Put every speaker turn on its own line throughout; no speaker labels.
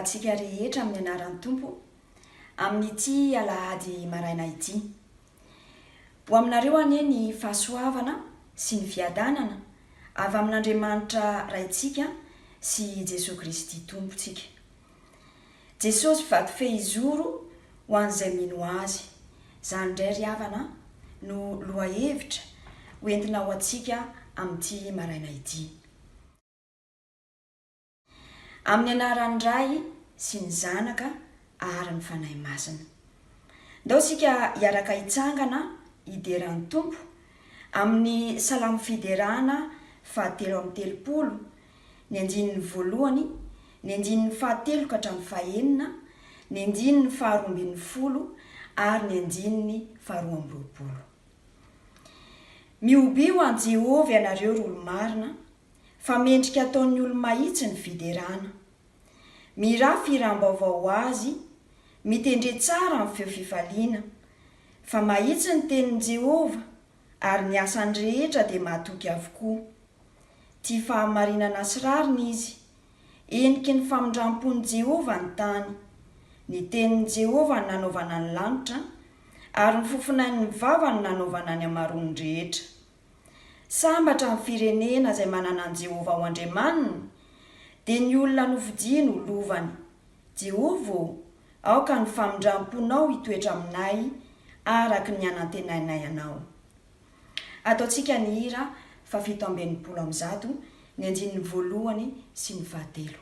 antsika rehetra amin'ny anaran'ny Tompo amin'ity alahady maraina ity. Ho aminareo anie ny fahasoavana sy ny fiadanana avy amin'Andriamanitra Raintsika sy Jesoa Kristy Tompontsika. Jesosy vato fehizoro ho an'izay mino Azy. Izany indray ry havana no lohahevitra ho entina ho antsika amin'ity maraina ity. Amin'ny anaran'ny Ray sy ny Zanaka ary ny Fanahy Masina. Ndao isika hiaraka hitsangana hidera ny Tompo amin'ny Salamo Fiderana fahatelo amby telopolo, ny andininy voalohany, ny andininy fahatelo ka hatramin'ny fahenina, ny andininy faharoa ambin'ny folo ary ny andininy faharoa amby roapolo. Mihobia ho an'i Jehovah ianareo ry olo-marina, fa mendrika ataon'ny olo-mahitsy ny fiderana. Mihirà fihiram-baovao ho azy, mitendre tsara amin'ny feo fifaliana, fa mahitsy ny tenin'i Jehovah, ary ny asany rehetra dia mahatoky avokoa. Tia fahamarinana sy rariny izy. Heniky ny famindram-pon'i Jehovah ny tany. Ny tenin'i Jehovah no nanaovana ny lanitra, ary ny fofonain'ny vavany no nanaovana ny hamaroany rehetra. Sambatra ny firenena izay manana an'i Jehovah ho Andriamaniny, dia ny olona nofidiny ho lovany. Jehovah ô, aoka ny famindram-ponao hitoetra aminay araka ny anantenainay anao. Ataontsika ny hira faha-167, ny andininy voalohany sy ny fahatelo.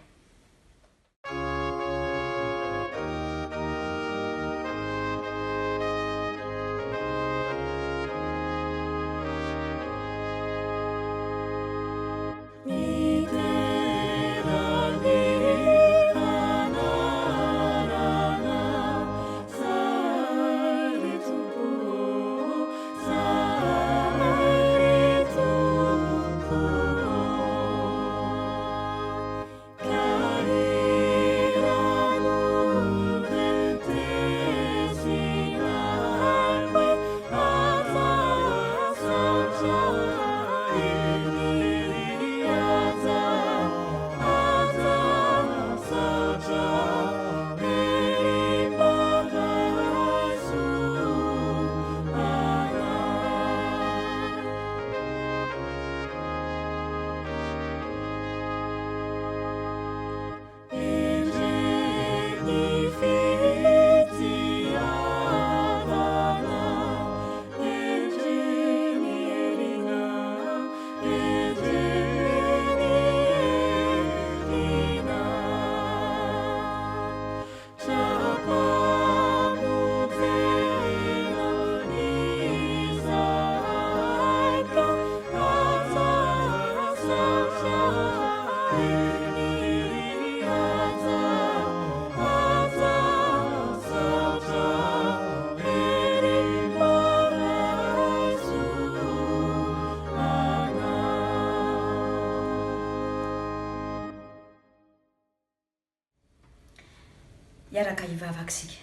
Hiaraka hivavaka isika.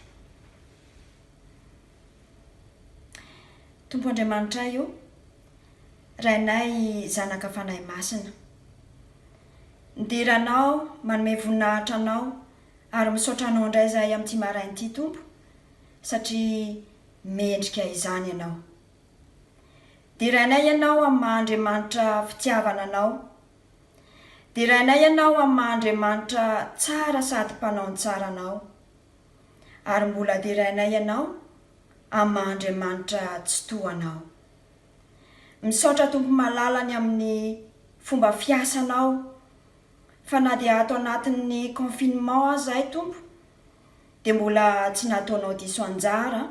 Tompo Andriamanitray o, Rainay Zanaka Fanahy Masina. Midera Anao, manome voninahitra Anao ary misaotra Anao indray izahay amin'ity maraina ity Tompo satria mendrika izany Ianao. Derainay Ianao amin'ny maha Andriamanitra fitiavana Anao. Derainay Ianao amin'ny maha Andriamanitra tsara sady mpanao ny tsara Anao. Ary mbola derainay Ianao amin'ny maha Andriamanitra Tsitoha Anao. Misaotra Tompo malala ny amin'ny fomba fiasanao fa na dia ato anatin'ny confinement aza ahy Tompo dia mbola tsy nataonao diso anjara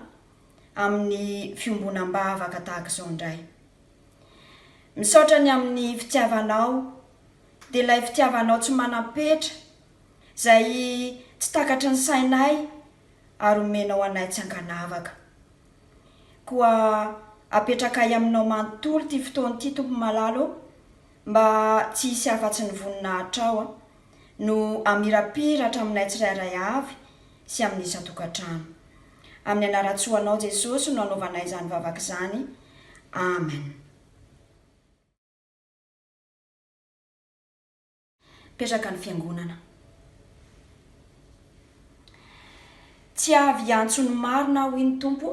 amin'ny fiombonam-bavaka tahaka izao indray. Misaotra ny amin'ny fitiavanao, dia ilay fitiavanao tsy manam-petra, izay tsy takatry ny sainay ary omenao anay tsy ankanavaka. Koa apetrakay aminao manontolo ity fotoana ity Tompo malala ô, mba tsy hisy afa-tsy ny voninahitrao no hamirapiratra aminay tsirairay avy sy amin'ny isan-tokantrano. Amin'ny anaran-tsoanao Jesosy no anaovanay izany vavaka izany. Amen. Mipetraka ny fiangonana. Tsy avy hiantso ny marina aho, hoy ny Tompo,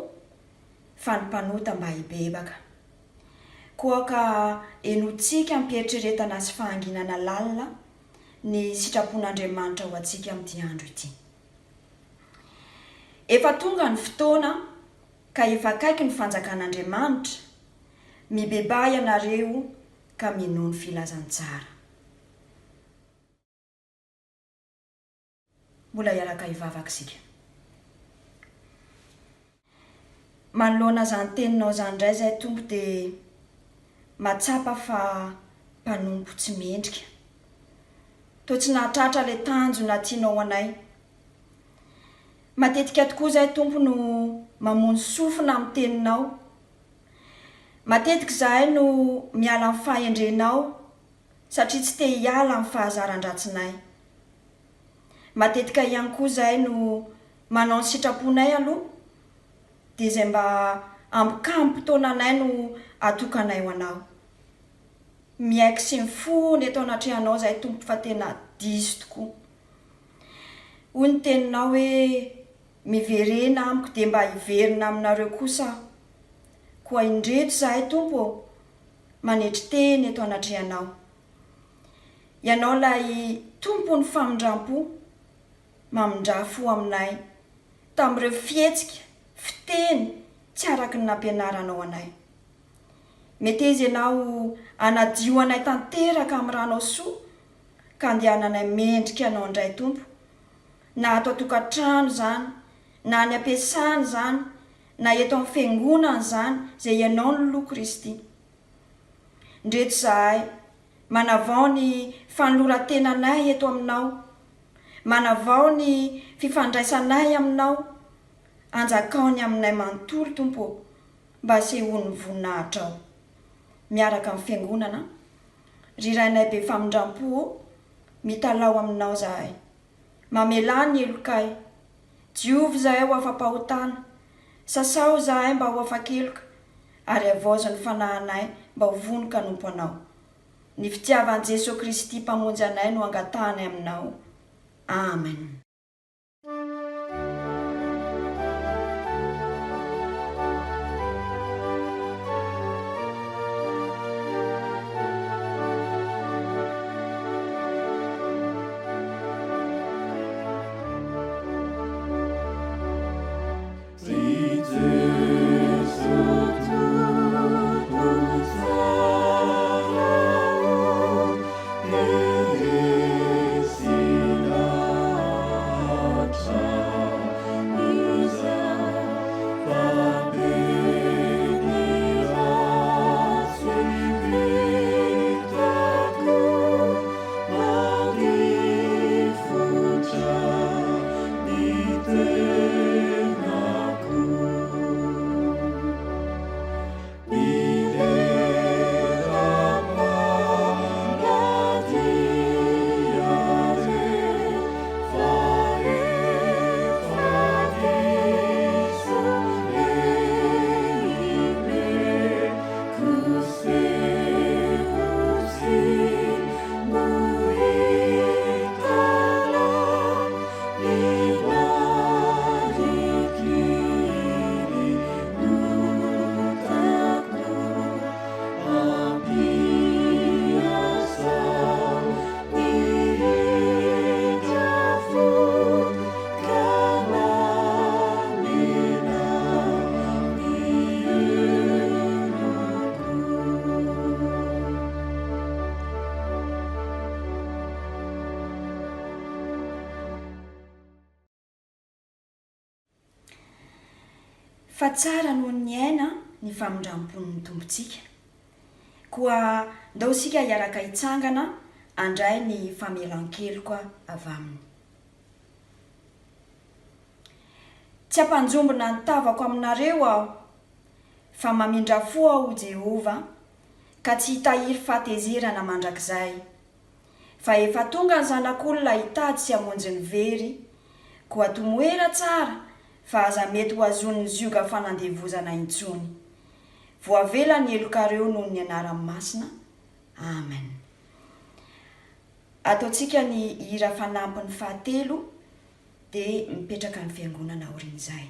fa ny mpanota mba hibebaka. Koa ka henointsika am-pieritreretana sy fahanginana lalina ny sitrapon'Andriamanitra ho antsika amin'ity andro ity. Efa tonga ny fotoana ka efa akaiky ny fanjakan'Andriamanitra, mibebaha ianareo ka minoa ny filazantsara. Mbola hiaraka hivavaka isika. Manoloana izany teninao izany indray izahay Tompo dia mahatsapa fa mpanompo tsy mendrika. Toa tsy nahatratra ilay tanjona tianao ho anay. Matetika tokoa izahay Tompo no mamono sofina amin'ny teninao. Matetika izahay no miala amin'ny fahendrenao satria tsy te hiala amin'ny fahazaran-dratsinay. Matetika ihany koa izahay no manao ny sitraponay aloha dia izay mba ambokambom-potoananay no atokanay ho Anao. Miaiky sy mifona eto anatrehanao izahay Tompo fa tena diso tokoa. Hoy ny teninao hoe miverena amiko dia mba hiverina aminareo kosa aho. Koa indreto izahay Tompo ô, manetry tena eto anatrehanao. Ianao ilay Tompon'ny famindram-po, mamindrà fo aminay tamin'ireo fihetsika, fiteny tsy araka ny nampianaranao anay. Meteza Ianao hanadio anay tanteraka amin'ny ranao soa ka andehananay mendrika Anao indray Tompo, na ato an-tokantrano izany, na any am-piasana izany, na eto amin'ny fiangonana izany, izay Ianao no loha Kristy. Ndreto izahay, manavao ny fanoloran-tenanay eto Aminao, manavao ny fifandraisanay Aminao, anjakao ny aminay manontolo Tompo ô, mba asehoan'ny voninahitrao. Miaraka amin'ny Fiangonana, ry Rainay be famindrampo ô, mitalaho Aminao zahay. Mamelà ny helokay. Diovy izahay ho afa-pahotana. Sasao izahay mba ho afa-keloka, ary havaozy ny fanahinay mba ho vonon-kanompo Anao. Ny fitiavan'i Jesoa Kristy Mpamonjy anay no angatahanay Aminao. Amen. Fa tsara noho ny aina ny famindram-pon'ny Tompontsika. Koa ndao isika hiaraka hitsangana handray ny famelan-keloka avy Aminy. Tsy hampanjombona ny tavako aminareo aho, fa mamindra fo aho, hoy Jehovah, ka tsy hitahiry fahatezerana mandrakizay. Fa efa tonga ny Zanak'olona hitady sy hamonjy ny very, koa tomoera tsara fa aza mety ho azonin'ny zioga fanandevozana intsony. Voavela ny helokareo noho ny anarany masina. Amen. Ataontsika ny hira fanampiny fahatelo. Dia mipetraka ny fiangonana aorian'izay.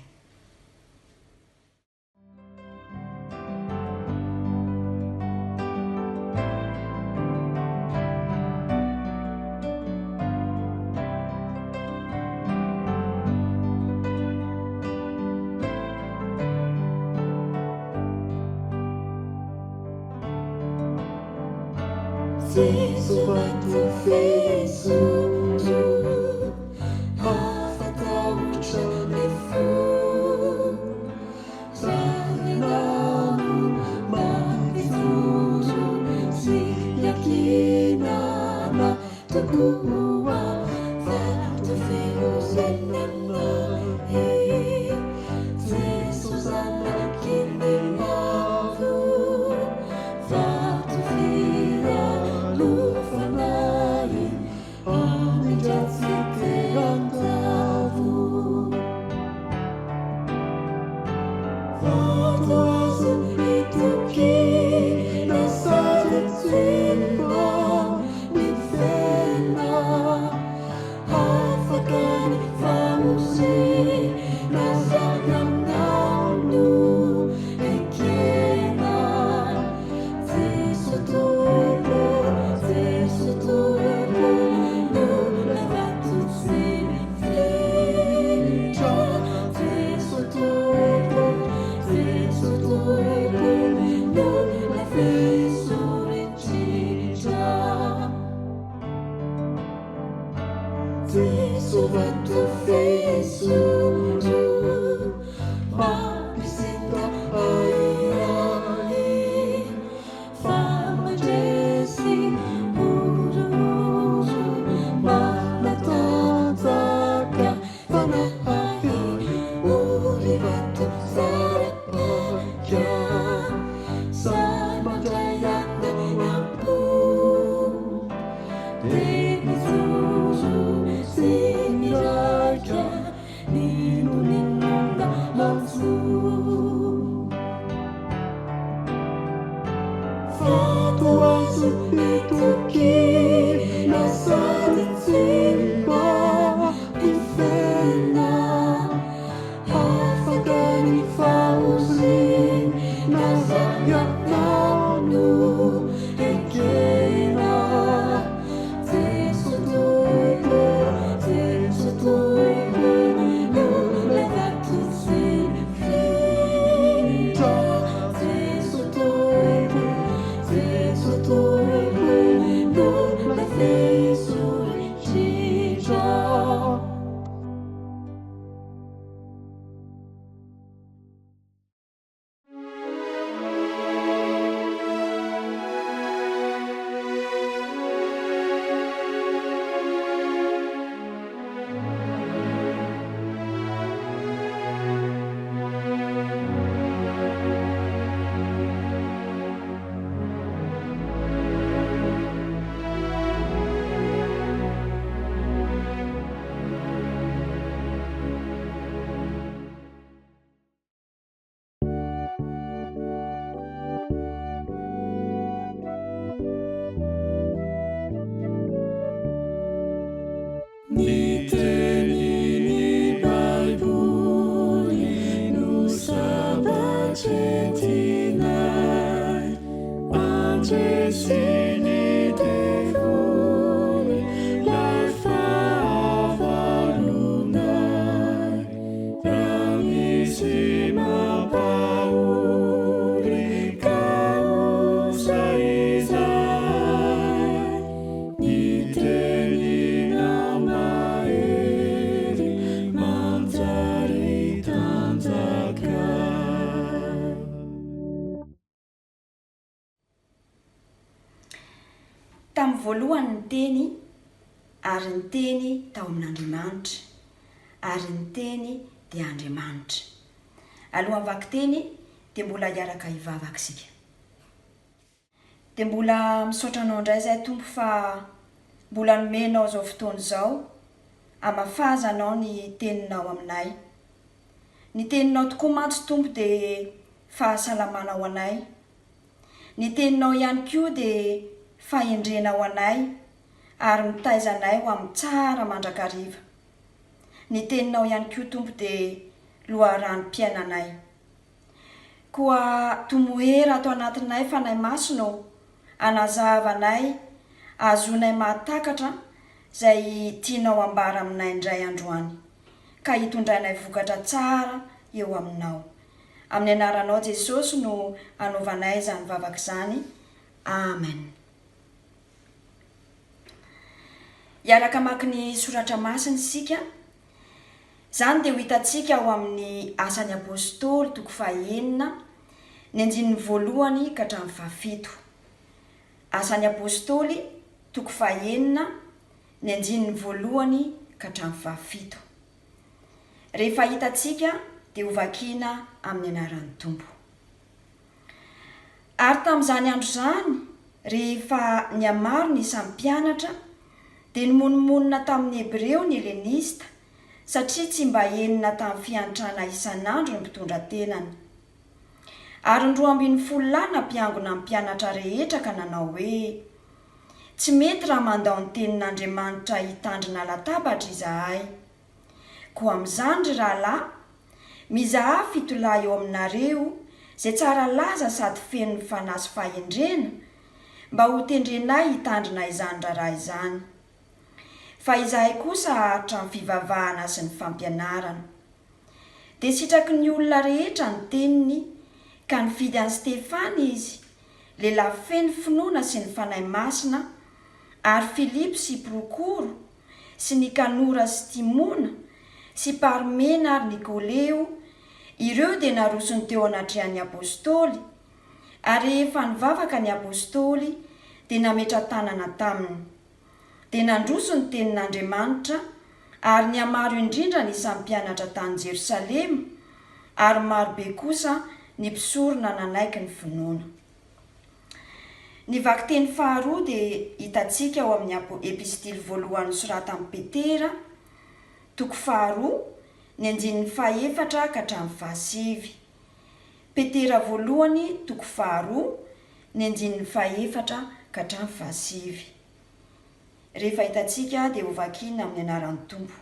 Ny tenin'ny Baiboly no sabatra entinay handresy ny devoly, 'lay fahavalonay. Raha misy mampahory ka osa izahay, ny teninao mahery manjary tanjakay.
Tamin'ny voalohany ny Teny, ary ny Teny tao amin'Andriamanitra, ary ny Teny dia Andriamanitra. Alohan'ny vakiteny dia mbola hiaraka hivavaka isika. Dia mbola misaotra Anao indray izahay Tompo fa mbola nomenao izao fotoana izao hamafazanao ny Teninao aminay. Ny Teninao tokoa mantsy Tompo dia fahasalamana ho anay. Ny Teninao ihany koa dia fahendrena ho anay ary mitaiza anay ho amin'ny tsara mandrakariva. Ny Teninao ihany koa, Tompo, dia loharanom-piainanay. Koa tomoera ato anatinay Fanahy Masina ô, hanazava anay, hahazoanay mahatakatra izay tianao hambara aminay indray androany, ka hitondrainay vokatra tsara eo Aminao. Amin'ny Anaranao Jesosy no anaovanay izany vavaka izany. Amen. Hiaraka hamaky ny Soratra Masina isika. Izany dia ho hitantsika ao amin'ny Asan'ny Apostoly toko fahenina, ny andininy voalohany ka hatramin'ny fahafito. Asan'ny Apostoly toko fahenina, ny andininy voalohany ka hatramin'ny fahafito. Rehefa hitantsika dia hovakiana amin'ny anaran'ny Tompo. Ary tamin'izany andro izany, rehefa nihamaro ny isan'ny mpianatra, dia nimonomonona tamin'ny Hebreo ny Helenista, satria tsy mba henona tamin'ny fiantrana isan'andro ny mpitondra tenany. Ary ny 12 lahy nampiangona ny mpianatra rehetra ka nanao hoe, Tsy mety raha mandao ny tenin'Andriamanitra hitandrina latabatra izahay. Koa amin'izany, ry rahalahy, mizahà fitolahy eo aminareo izay tsara laza sady feno ny fanahy sy fahendrena, mba hotendrenay hitandrina izany raharaha izany. Fa izahay kosa haharitra amin'ny fivavahana sy ny fampianarana. Dia sitraky ny olona rehetra ny teniny, ka nifidy an'i Stefana izy, lehilahy feno finoana sy ny Fanahy Masina, ary Filipo sy Prokoro, sy Nikanora sy Timona, sy Parmena ary Nikoleo, ireo dia narosony teo anatrehan'ny Apostoly, ary rehefa nivavaka ny Apostoly, dia nametra-tanana taminy. Dia nandroso ny tenin'Andriamanitra, ary nihamaro indrindra ny isan'ny mpianatra tany Jerosalema, ary maro be kosa ny mpisorona nanaiky ny finoana. Ny vakiteny faharoa dia hitantsika ao amin'ny Apo Epistily voalohany nosoratan'i Petera, toko faharoa, ny andininy fahefatra ka hatramin'ny fahasivy. Petera voalohany toko faharoa, ny andininy fahefatra ka hatramin'ny fahasivy. Rehefa hitantsika dia hovakina amin'ny anaran'ny Tompo.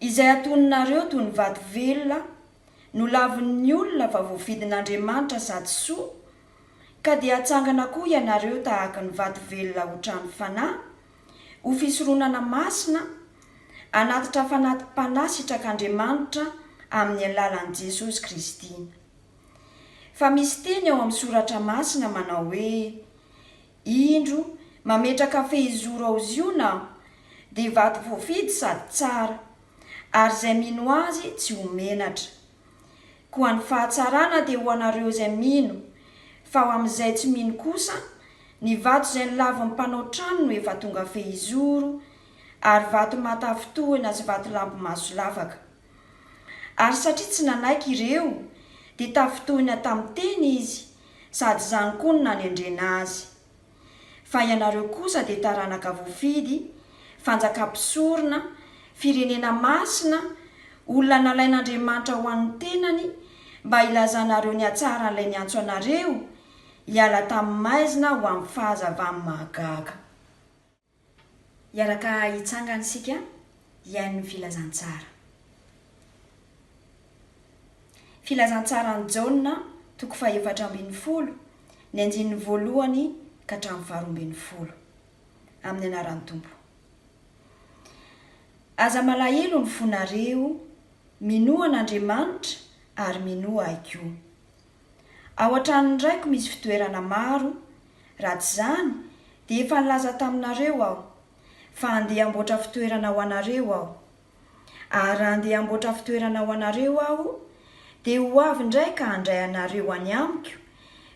Izay atoninareo toy ny vato velona, nolavin'ny olona fa voafidin'Andriamanitra sady soa, ka dia hatsangana koa ianareo tahaka ny vato velona ho trano fanahy, ho fisoronana masina, hanatitra fanati-panahy sitrak'Andriamanitra amin'ny alalan'i Jesosy Kristy. Fa misy teny ao amin'ny Soratra Masina manao hoe, Indro, mametraka fehizoro ao Ziona Aho, dia vato voafidy sady tsara, ary izay mino Azy tsy ho menatra. Koa ny fahatsarana dia ho anareo izay mino, fa ho amin'izay tsy mino kosa, ny vato izay nolavin'ny mpanao trano no efa tonga fehizoro, ary vato mahatafintohina sy vatolampy mahasolafaka. Ary satria tsy nanaiky ireo, dia tafintohina tamin'ny teny izy, sady izany koa no nanendrena azy. Fa ianareo kosa dia taranaka voafidy, fanjakam-pisorona, firenena masina, olona nalain'Andriamanitra ho an'ny tenany, mba hilazanareo ny hatsaran'ilay niantso anareo hiala tamin'ny maizina ho amin'ny fahazavany mahagaga. Hiaraka hitsangana isika hihaino ny filazantsara. Filazantsaran'i Jaona, toko fahefatra ambin'ny folo, ny andininy voalohany ka hatramin'ny faharoa ambin'ny folo. Amin'ny anaran'ny Tompo. Aza malahelo ny fonareo, minoa an'Andriamanitra ary minoa Ahy koa. Ao an-tranon'ny Raiko misy fitoerana maro, raha tsy izany, dia efa nilaza taminareo Aho, fa handeha hamboatra fitoerana ho anareo Aho. Ary raha handeha hamboatra fitoerana ho anareo Aho, dia ho avy indray ka handray anareo any Amiko,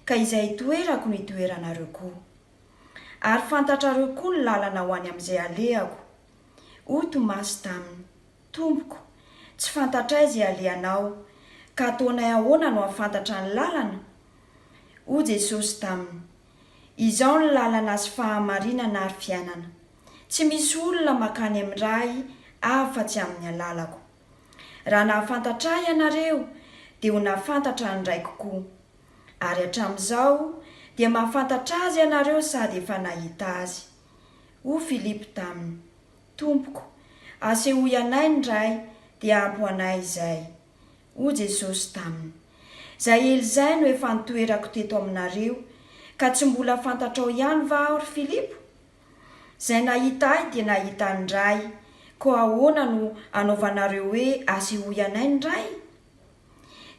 ka izay itoerako no hitoeranareo koa. Ary fantatrareo koa ny lalana ho any amin'izay alehako. Hoy Tomasy taminy, Tompoko, tsy fantatray izay alehanao, ka ataonay ahoana no hahafantatra ny lalana? Hoy Jesosy taminy, Izao ny lalana sy fahamarinana ary fiainana. Tsy misy olona mankany amin'ny Ray afa-tsy amin'ny alalako. Raha nahafantatra Ahy ianareo, dia ho nahafantatra ny Raiko koa. Ary hatramin'izao dia mahafantatra Azy ianareo sady efa nahita Azy. Hoy Filipo taminy, Tompoko, Asehoy anay ny Ray, dia ampy ho anay izay. Hoy Jesosy taminy, Izay ela izay no efa nitoerako teto aminareo, ka tsy mbola fantatrao ihany va aho, ry Filipo? Izay nahita ahy dia nahita ny Ray, koa ahoana no anaovanareo hoe, Asehoy anay ny Ray?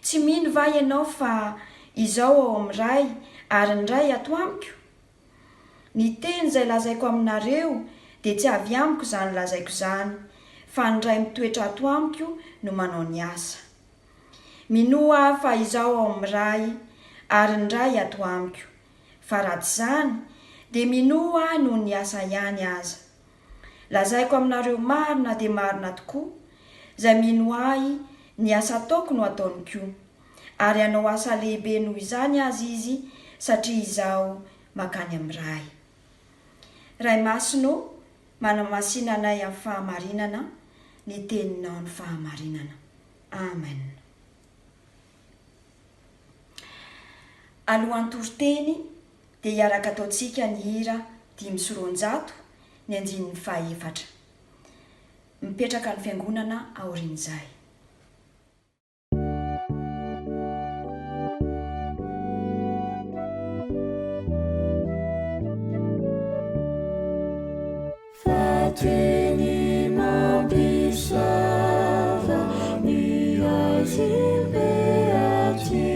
Tsy mino va ianao fa Izaho ao amin'ny Ray ary ny Ray ato amiko? Ny teny izay lazaiko aminareo dia tsy avy amiko izany lazaiko izany, fa ny Ray mitoetra ato amiko no manao ny asa. Minoa ahy fa Izaho ao amin'ny Ray ary ny Ray ato amiko, fa raha tsy izany, dia minoa ahy noho ny asa ihany aza. Lazaiko aminareo marina dia marina tokoa, izay mino Ahy, ny asa ataoko no ataony koa. Ary hanao asa lehibe noho izany aza izy, satria Izaho mankany amin'ny Ray. Ray Masina ô, manamasina anay amin'ny fahamarinana, ny Teninao ny fahamarinana. Amen. Alohan'ny toriteny dia hiaraka ataontsika ny hira 205, ny andininy fahaefatra. Mipetraka ny fiangonana aorian'izay.
Fa teny mampisava ny haizim-be aty,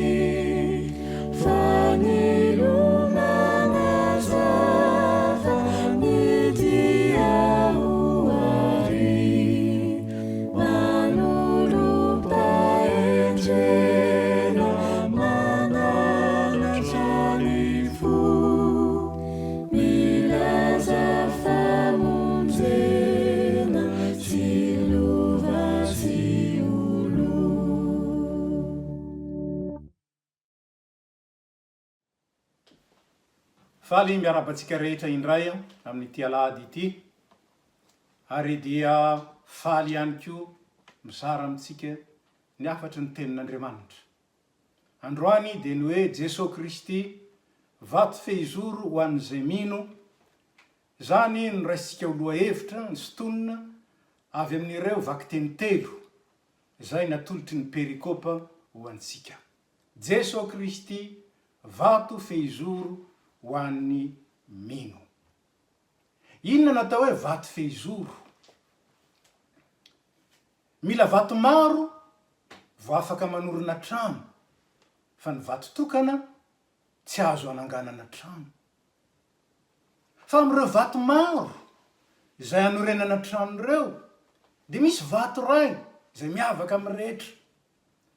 fa ny loha manazava ny dia ho ary. Manolo-pahendrena mananatra ny fo. Milaza famonjena sy lova sy olo.
Faly miarahaba antsika rehetra indray amin'ity alahady ity ary dia faly ihany koa mizara amintsika ny hafatry ny tenin'Andriamanitra. Androany dia ny hoe Jesoa Kristy, vato fehizoro ho an'izay mino, izany no raisintsika ho lohahevitra nisintonina avy amin'ireo vakiteny telo izay natolotry ny perikopa ho antsika. Jesoa Kristy, vato fehizoro ho an'ny mino. Inona no atao hoe vato fehizoro? Mila vato maro vao afaka manorina trano, fa ny vato tokana tsy azo ananganana trano. Fa amin'ireo vato maro izay anorenana trano ireo dia misy vato iray izay miavaka amin'ny rehetra,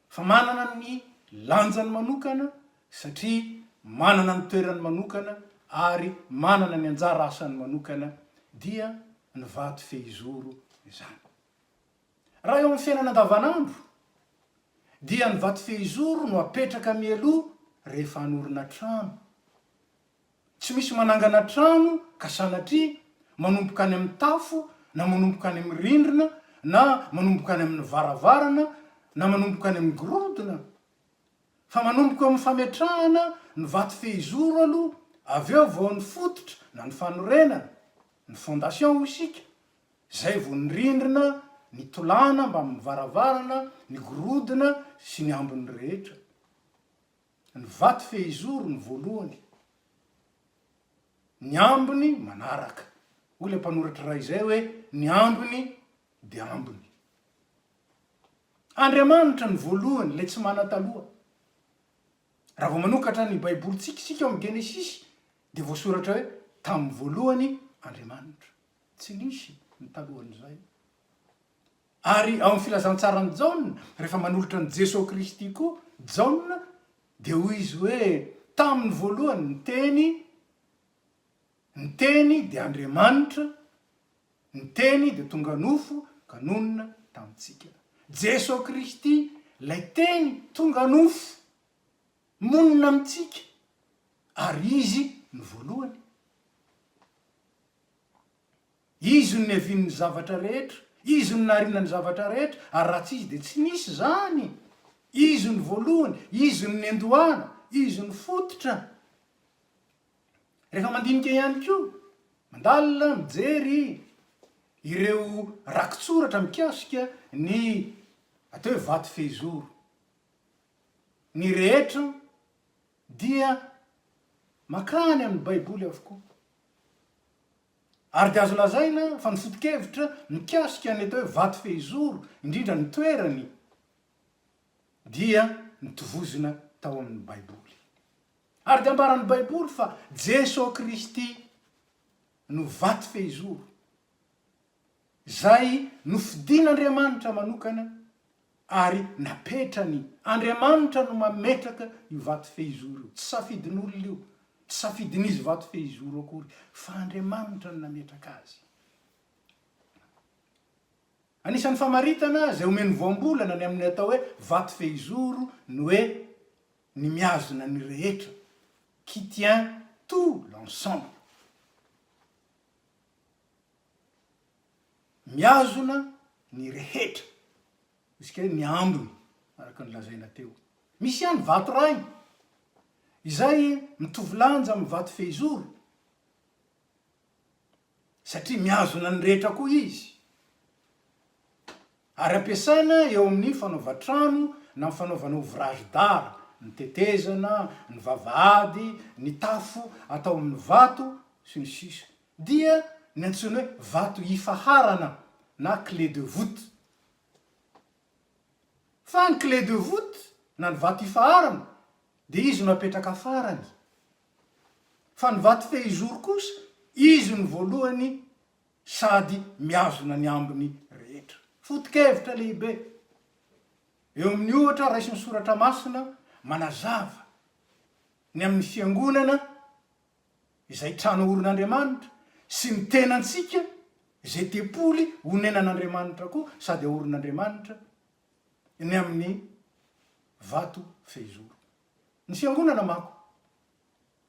fa manana ny lanjany manokana satria manana ny toerany manokana ary manana ny anjara asany manokana, dia ny vato fehizoro izany. Raha eo amin'ny fiainana andavanandro dia ny vato fehizoro no apetraka mialoha rehefa hanorina trano. Tsy misy manangana trano ka sanatria manomboka any amin'ny tafo na manomboka any amin'ny rindrina na manomboka any amin'ny varavarana na manomboka any amin'ny gorodona fa manomboka eo amin'ny fametrahana ny vato fehizoro aloha avy eo vao ny fototra na ny fanorenana, ny fondation hoy isika, Izay vao ny rindrina, ny tolàna mbamin'ny varavarana, ny gorodona sy ny ambiny rehetra. Ny vato fehizoro no voalohany, ny ambiny manaraka. Hoy ilay mpanoratra iray izay hoe, ny ambiny dia ambiny. Andriamanitra no voalohany, ilay tsy manan-taloha. Raha vao manokatra ny Baibolintsika isika ao amin'ny Genesisy dia voasoratra hoe, tamin'ny voalohany Andriamanitra. Tsy nisy ny talohan'izay. Ary ao amin'ny Filazantsaran'i Jaona, rehefa manolotra an'i Jesoa Kristy koa Jaona, dia hoy izy hoe, Tamin'ny voalohany ny Teny, ny Teny dia Andriamanitra, ny Teny dia tonga nofo ka nonina tamintsika. Jesoa Kristy, ilay Teny tonga nofo, monina amintsika, ary Izy no voalohany. Izy no niavian'ny zavatra rehetra, Izy no nahariana ny zavatra rehetra, ary raha tsy Izy dia tsy nisy izany. Izy no voalohany, Izy no niandohana, Izy no fototra. Rehefa mandinika ihany koa, mandalina, mijery. Ireo rakitsoratra mikasika ny atao hoe vato fehizoro, ny rehetra dia makany amin'ny Baiboly avokoa. Ary dia azo lazaina fa ny foto-kevitra mikasika ny atao hoe vato fehizoro, indrindra ny toerany, dia notovozina tao amin'ny Baiboly. Ary dia ambaran'ny Baiboly fa Jesoa Kristy no vato fehizoro, izay nofidin'Andriamanitra manokana ary napetrany. Andriamanitra no mametraka io vato fehizoro io. Tsy safidin'olona io, tsy safidin'izy vato fehizoro akory, fa Andriamanitra no nametraka azy. Anisan'ny famaritana izay omen'ny voambolana ny amin'ny atao hoe vato fehizoro ny hoe ny mihazona ny rehetra, qui tient tout l'ensemble. Mihazona ny rehetra, isika hoe ny ambiny, araka ny lazaina teo. Misy ihany vato iray izay mitovy lanja amin'ny vato fehizoro, satria mihazona ny rehetra koa izy. Ary ampiasaina eo amin'ny fanaovan-trano na ny fanaovana ouvrage d'art, ny tetezana, ny vavahady, ny tafo atao amin'ny vato, sy ny sisa Dia ny antsoina hoe vato ifaharana na clé de voûte. Fa ny clé de voûte na ny vato ifaharana dia izy no apetraka farany. Fa ny vato fehizoro kosa, izy no voalohany sady mihazona ny ambiny rehetra. Foto-kevitra lehibe eo amin'ny ohatra raisin'ny Soratra Masina manazava ny amin'ny Fiangonana izay trano aorin'Andriamanitra sy ny tenantsika izay tempoly onenan'Andriamanitra koa sady aorin'Andriamanitra ny amin'ny vato fehizoro. Ny Fiangonana manko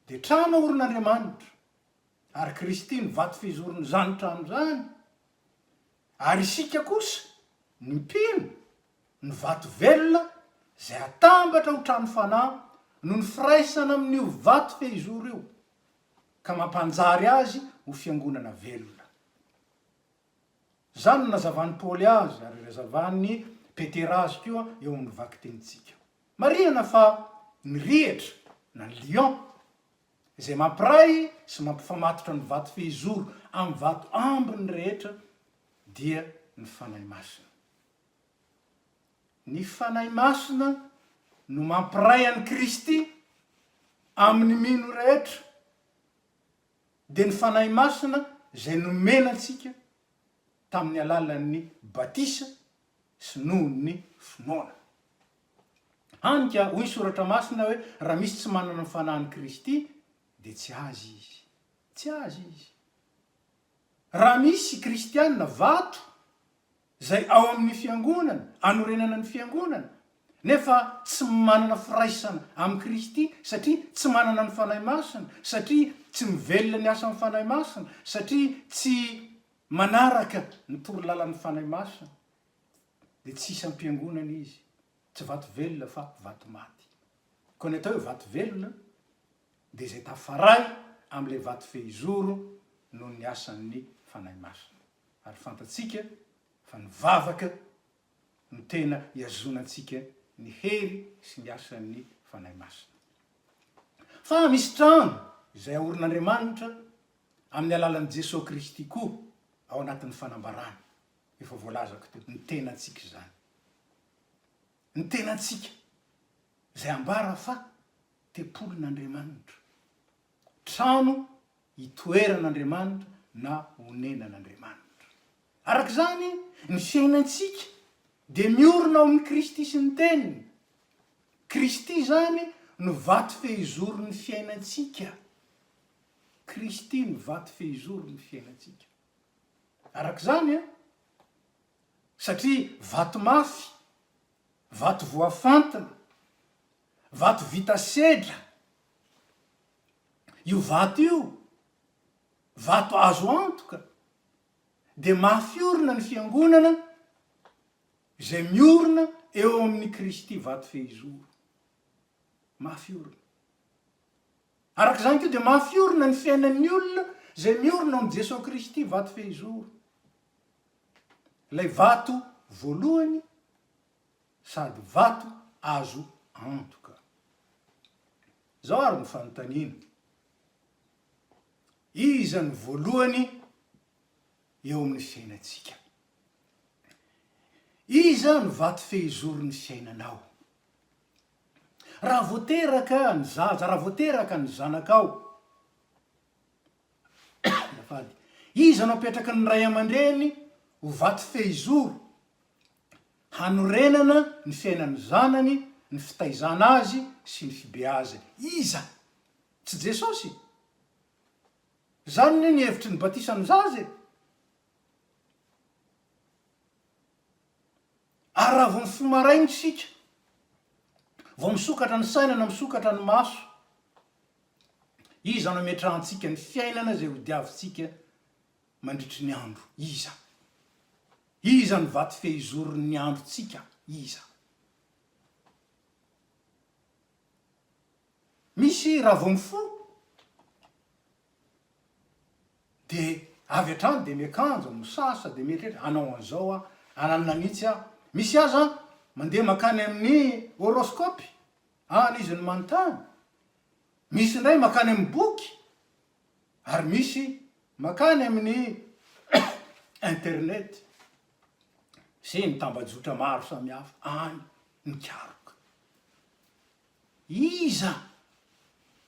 dia trano aorin'Andriamanitra Ary Kristy no vato fizoron'izany trano izany, ary isika kosa, ny mpino, no vato velona izay atambatra ho trano fanahy noho ny firaisana amin'io vato fehizoro io, ka mampanjary azy ho fiangonana velona. Izany no nazavan'i Paoly azy ary nazavan'i Petera azy koa eo amin'ny vakitenintsika. Marihana fa ny rihatra na ny lion izay mampiray sy mampifamatotra ny vato fehizoro amin'ny vato ambiny rehetra dia ny Fanahy Masina. Ny Fanahy Masina no mampiray an'i Kristy amin'ny mino rehetra, dia ny Fanahy Masina izay nomena antsika tamin'ny alalan'ny batisa sy noho ny finoana. Hany ka hoy ny Soratra Masina hoe raha misy tsy manana ny Fanahin'i Kristy dia tsy azy izy. Tsy azy izy. Raha misy kristiana vato izay ao amin'ny fiangonana, anorenana ny fiangonana, nefa tsy manana firaisana amin'i Kristy satria tsy manana ny Fanahy Masina, satria tsy mivelona ny asan'ny Fanahy Masina, satria tsy manaraka ny torolalan'ny Fanahy Masina, dia tsy isam-piangonana izy, tsy vato velona fa vato maty. Koa ny atao hoe vato velona dia izay tafaray amin'ilay vato fehizoro noho ny asan'ny Fanahy Masina. Ary fantatsika fa ny vavaka no tena ihazonantsika ny hery sy ny asan'ny Fanahy Masina. Fa misy trano izay aorin'Andriamanitra amin'ny alalan'i Jesoa Kristy koa ao anatin'ny fanambarany. Efa voalazako teo, ny tenantsika izany. Ny tenantsika, izay ambara fa tempolin'Andriamanitra, trano itoeran'Andriamanitra na onenan'Andriamanitra. Araka izany, ny fiainantsika dia miorina ao amin'i Kristy sy ny Teniny. Kristy izany no vato fehizoron'ny fiainantsika. Kristy no vato fehizoron'ny fiainantsika. Araka izany, satria vato mafy, vato voafantina, vato vita sedra, io vato io, vato azo antoka, dia mafy orina ny fiangonana izay miorina eo amin'i Kristy vato fehizoro. Mafy orina. Araka izany koa dia mafy orina ny fiainan'ny olona izay miorina ao amin'i Jesoa Kristy vato fehizoro. Ilay vato voalohany sady vato azo antoka. Izao ary ny fanontaniana, Iza no voalohany eo amin'ny fiainantsika? Iza no vato fehizoron'ny fiainanao? Raha vao teraka ny zaza, raha vao teraka ny zanakao, azafady, iza no apetraky ny ray aman-dreny ho vato fehizoro hanorenana ny fiainan'ny zanany, ny fitaizana azy sy ny fibeazany? Iza? Tsy Jesosy? Izany anie ny hevitry ny batisan'ny zaza e! Ary raha vao mifoha maraina isika, vao misokatra ny saina na misokatra ny maso, iza no ametrahantsika ny fiainana izay hodiavintsika mandritry ny andro? Iza? Iza no vato fehizoron'ny androntsika? Iza? Misy raha vao mifoha dia avy hatrany dia miakanjo, misasa dia mieritreritra hanao an'izao aho, hananona an'itsy aho. Misy aza mandeha mankany amin'ny horoscope, any izy no manontany. Misy indray mankany amin'ny boky ary misy mankany amin'ny internet sy ny tambajotra maro samihafa any mikaroka. Iza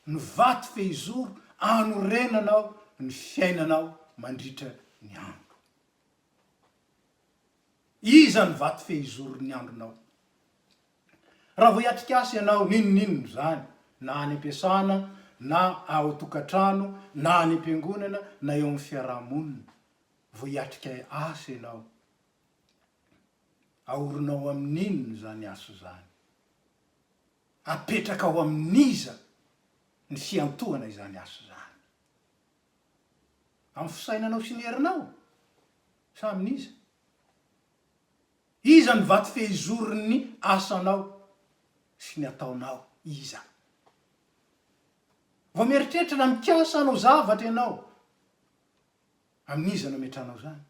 no vato fehizoro anorenanao ny fiainanao mandritra ny andro? Iza no vato fehizoron'ny andronao? Raha vao hiatrika asa ianao, n'inon'inona izany, na any am-piasana, na ao an-tokantrano, na any am-piangonana, na eo amin'ny fiaraha-monina, vao hiatrika asa ianao, aorinao amin'inona izany asa izany? Apetraka ao amin'iza ny fiantohana izany asa izany? Amin'ny fisainanao sy ny herinao sa amin'iza? Iza no vato fehizoron'ny asanao sy ny ataonao? Iza? Vao mieritreritra na mikasa hanao zavatra ianao, amin'iza no ametranao izany?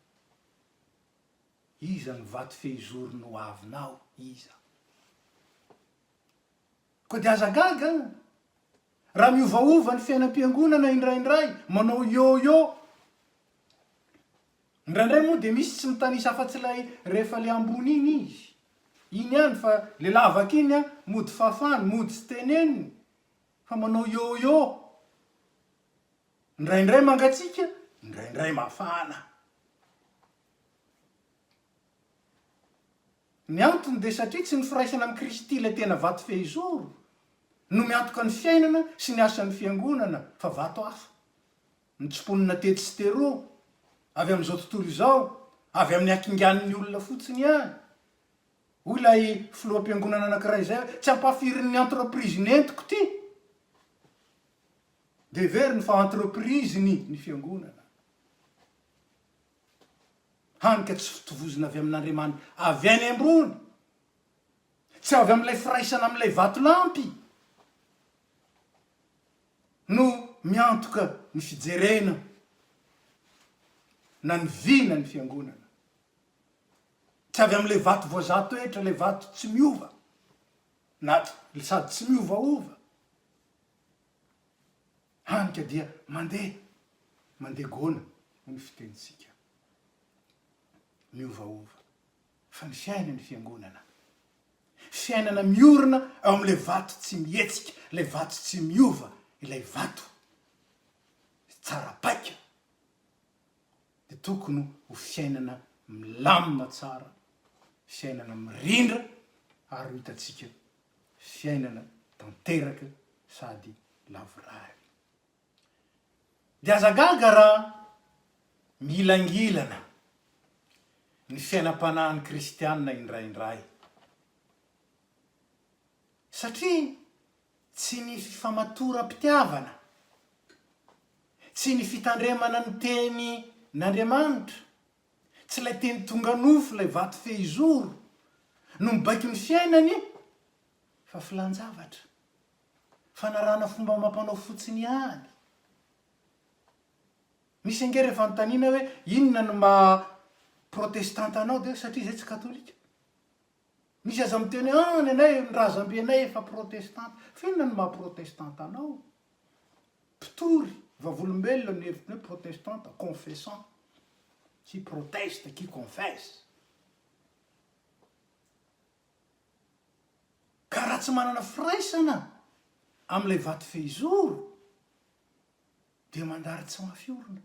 Iza no vato fehizoron'ny ho avinao? Iza? Koa dia aza gaga an! Raha miovaova ny fiainam-piangonana indraindray, manao yo-yo. Indraindray moa dia misy tsy mitanisa afa-tsy ilay rehefa ilay ambony iny izy. Iny ihany fa ilay lavaka iny an, mody fafany, mody tsy teneniny, fa manao yo-yo. Indraindray mangatsiaka, indraindray mafana. Ny antony dia satria tsy ny firaisana amin'i Kristy ilay tena vato fehizoro no miantoka ny fiainana sy ny asan'ny Fiangonana fa vato hafa, notsimponina tetsy sy teroa, avy amin'izao tontolo izao, avy amin'ny hakingan'ny olona fotsiny ihany. Hoy ilay filoham-piangonana anankiray izay hoe, tsy ampahafirin'ny entreprise nentiko ity. Dia heveriny fa entreprise-ny ny Fiangonana. Hany ka tsy fitovozana avy amin'Andriamanitra avy any ambony, tsy avy amin'ilay firaisana amin'ilay vatolampy no miantoka ny fijerena na ny vina ny fiangonana. Tsy avy amin'ilay vato voazaha toetra, ilay vato tsy miova na sady tsy miovaova. Hany ka dia mandeha, mandeha gona hoy ny fitenintsika. Miovaova. Fa ny fiainan'ny fiangonana, fiainana miorina eo amin'ilay vato tsy mihetsika, ilay vato tsy miova, ilay vato tsara paika, dia tokony ho fiainana milamina tsara, fiainana mirindra ary ho hitantsika fiainana tanteraka sady lavorary. Dia aza gaga raha mihilangilana ny fiainam-panahin'ny kristiana indraindray, satria tsy ny fifamatoram-pitiavana, tsy ny fitandremana ny tenin'Andriamanitra, tsy ilay teny tonga nofo, ilay vato fehizoro, no mibaiko ny fiainany fa filan-javatra, fanarahana fomba amam-panao fotsiny ihany. Misy ange rehefa anontaniana hoe inona no maha. protestanta anao dia satria izay tsy katolika. Misy aza miteny hoe ah ny anay ny razambenay efa protestanta. Fa inona no maha protestanta anao? Mpitory, vavolombelona no hevitry ny hoe protestanta, confessant, qui proteste, qui confesse. Ka raha tsy manana firaisana amin'ilay vato fehizoro dia mandary tsy mafy orina.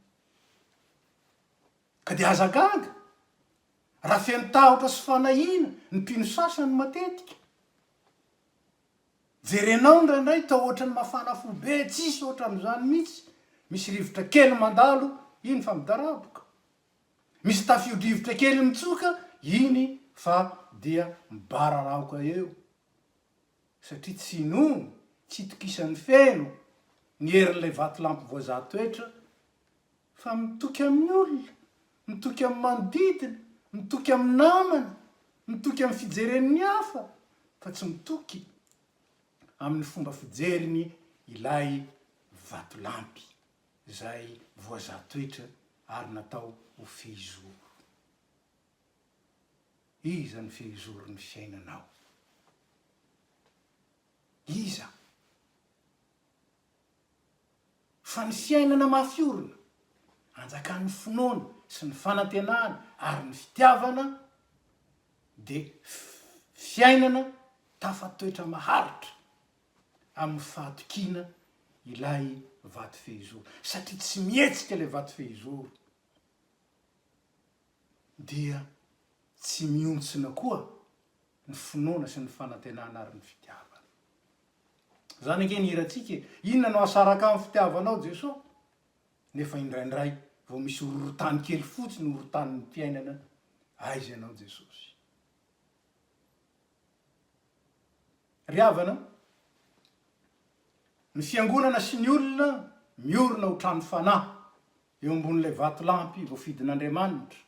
Ka dia aza gaga raha feno tahotra sy fanahiana ny mpino sasany matetika. Jerenao indraindray toa ohatran'ny mafana fo be, tsisy ohatran'izany mihitsy, misy rivotra kely mandalo, iny fa midaraboka. Misy tafio-drivotra kely mitsoka, iny fa dia mibararaoka eo. Satria tsy inoany, tsy itokisany feno ny herin'ilay vatolampy voazaha toetra Fa mitoky amin'ny olona, mitoky amin'ny manodidina, mitoky amin'ny namana, mitoky amin'ny fijeren'ny hafa, fa tsy mitoky amin'ny fomba fijeriny ilay vatolampy izay voazaha toetra ary natao ho fehizoro. Iza no fehizoron'ny fiainanao? Iza? Fa ny fiainana mafy orina, anjakan'ny finoana sy ny fanantenana ary ny fitiavana dia fiainana tafatoetra maharitra amin'ny fahatokiana ilay vato fehizoro. Satria tsy mihetsika ilay vato fehizoro dia tsy mihontsina koa ny finoana sy ny fanantenana ary ny fitiavana. Zany ange ny hirantsika e! Inona no hahasaraka ahy amin'ny fitiavanao Jeso? Nefa indraindray vao misy horohorontany kely fotsiny horohontanin'ny fiainana, aiza ianao Jesosy? Ry havana, ny fiangonana sy ny olona miorina ho trano fanahy eo ambonin'ilay vatolampy voafidin'Andriamanitra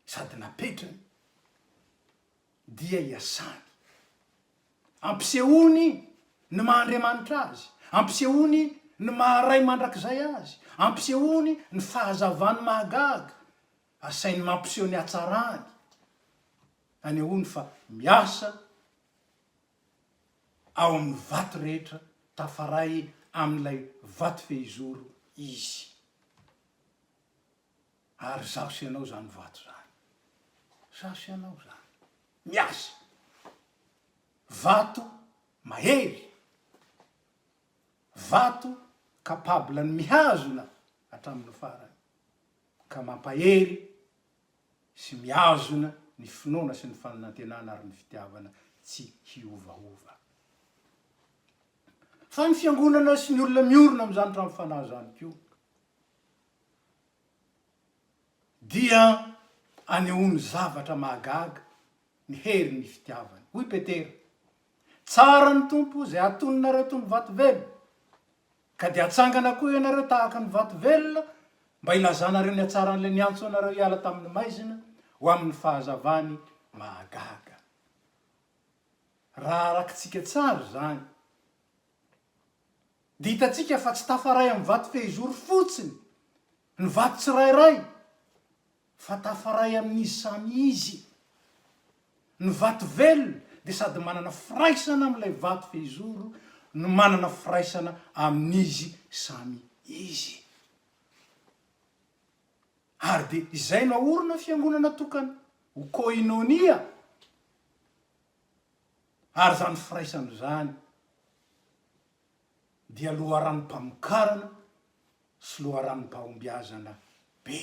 sady napetrany dia iasany. Ampisehoany ny maha Andriamanitra Azy, ampisehoany ny maha Ray mandrakizay Azy, ampisehoany ny fahazavany mahagaga, asainy mampiseho ny hatsarany, anehoany fa miasa ao amin'ny vato rehetra tafaray amin'ilay vato fehizoro Izy. Ary izaho sy ianao izany vato izany. Izaho sy ianao izany. Miasa. Vato mahery. Vato capable ny mihazona hatramin'ny farany. Ka mampahery sy mihazona ny finoana sy ny fanantenana ary ny fitiavana tsy hiovaova. Fa ny fiangonana sy ny olona miorina amin'izany trano fanahy izany koa dia anehoany zavatra mahagaga ny herin'ny fitiavany. Hoy Petera, Tsara ny Tompo izay atoninareo toy ny vato velona, ka dia hatsangana koa ianareo tahaka ny vato velona mba hilazanareo ny hatsaran'ilay niantso anareo hiala tamin'ny maizina ho amin'ny fahazavany mahagaga. Raha arakintsika tsara izany, Dia hitantsika fa tsy tafaray amin'ny vato fehizoro fotsiny ny vato tsirairay fa tafaray amin'izy samy izy. Ny vato velona dia sady manana firaisana amin'ilay vato fehizoro no manana firaisana amin'izy samy izy. Ary dia izay no aorina fiangonana tokana ho koinonia. Ary izany firaisana izany dia loharanom-pamokarana sy loharanom-pahombiazana be.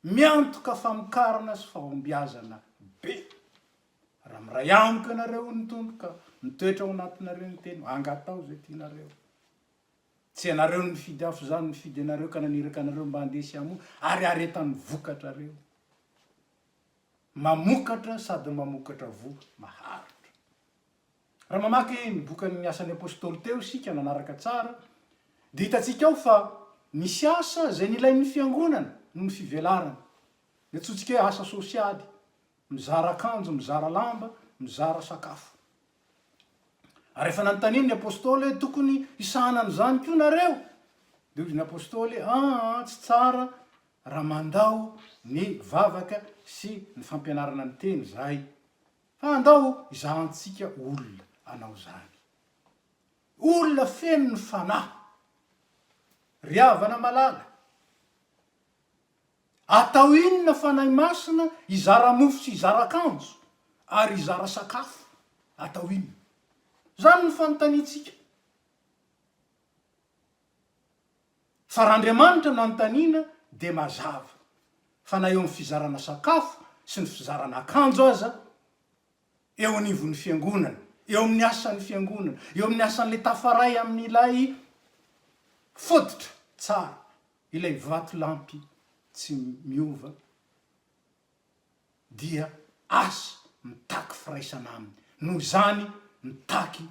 Miantoka famokarana sy fahombiazana be. Raha miray amiko ianareo, hoy ny Tompo, ka mitoetra ao anatinareo ny teniko, angataho izay tianareo. Tsy ianareo no nifidy ahy, fa izaho no nifidy anareo ka naniraka anareo mba handeha sy hamoa ary haharetan'ny vokatrareo. Mamokatra sady mamokatra voa maharitra. Raha mamaky ny bokin'ny Asan'ny Apostoly teo isika nanaraka tsara dia hitantsika ao fa nisy asa izay nilain'ny fiangonana noho ny fivelarany. Ny antsointsika hoe asa sosialy, mizara akanjo, mizara lamba, mizara sakafo. Ary rehefa nanontaniany ny Apostoly hoe tokony hisahana an'izany koa nareo? Dia hoy ny Apostoly, aa tsy tsara. raha mandao ny vavaka sy ny fampianarana ny teny izahay, fa andao hizahantsika olona hanao izany. Olona feno ny Fanahy. Ry havana malala, atao inona Fanahy Masina hizara mofo sy hizara akanjo ary hizara sakafo? Atao inona? Izany no fanontaniantsika. Fa raha Andriamanitra no anontaniana dia mazava fa na eo amin'ny fizarana sakafo sy ny fizarana akanjo aza eo anivon'ny fiangonana, eo amin'ny asan'ny fiangonana, eo amin'ny asan'ilay tafaray amin'ilay fototra tsara, ilay vatolampy tsy miova, dia asa mitaky firaisana aminy. Noho izany, mitaky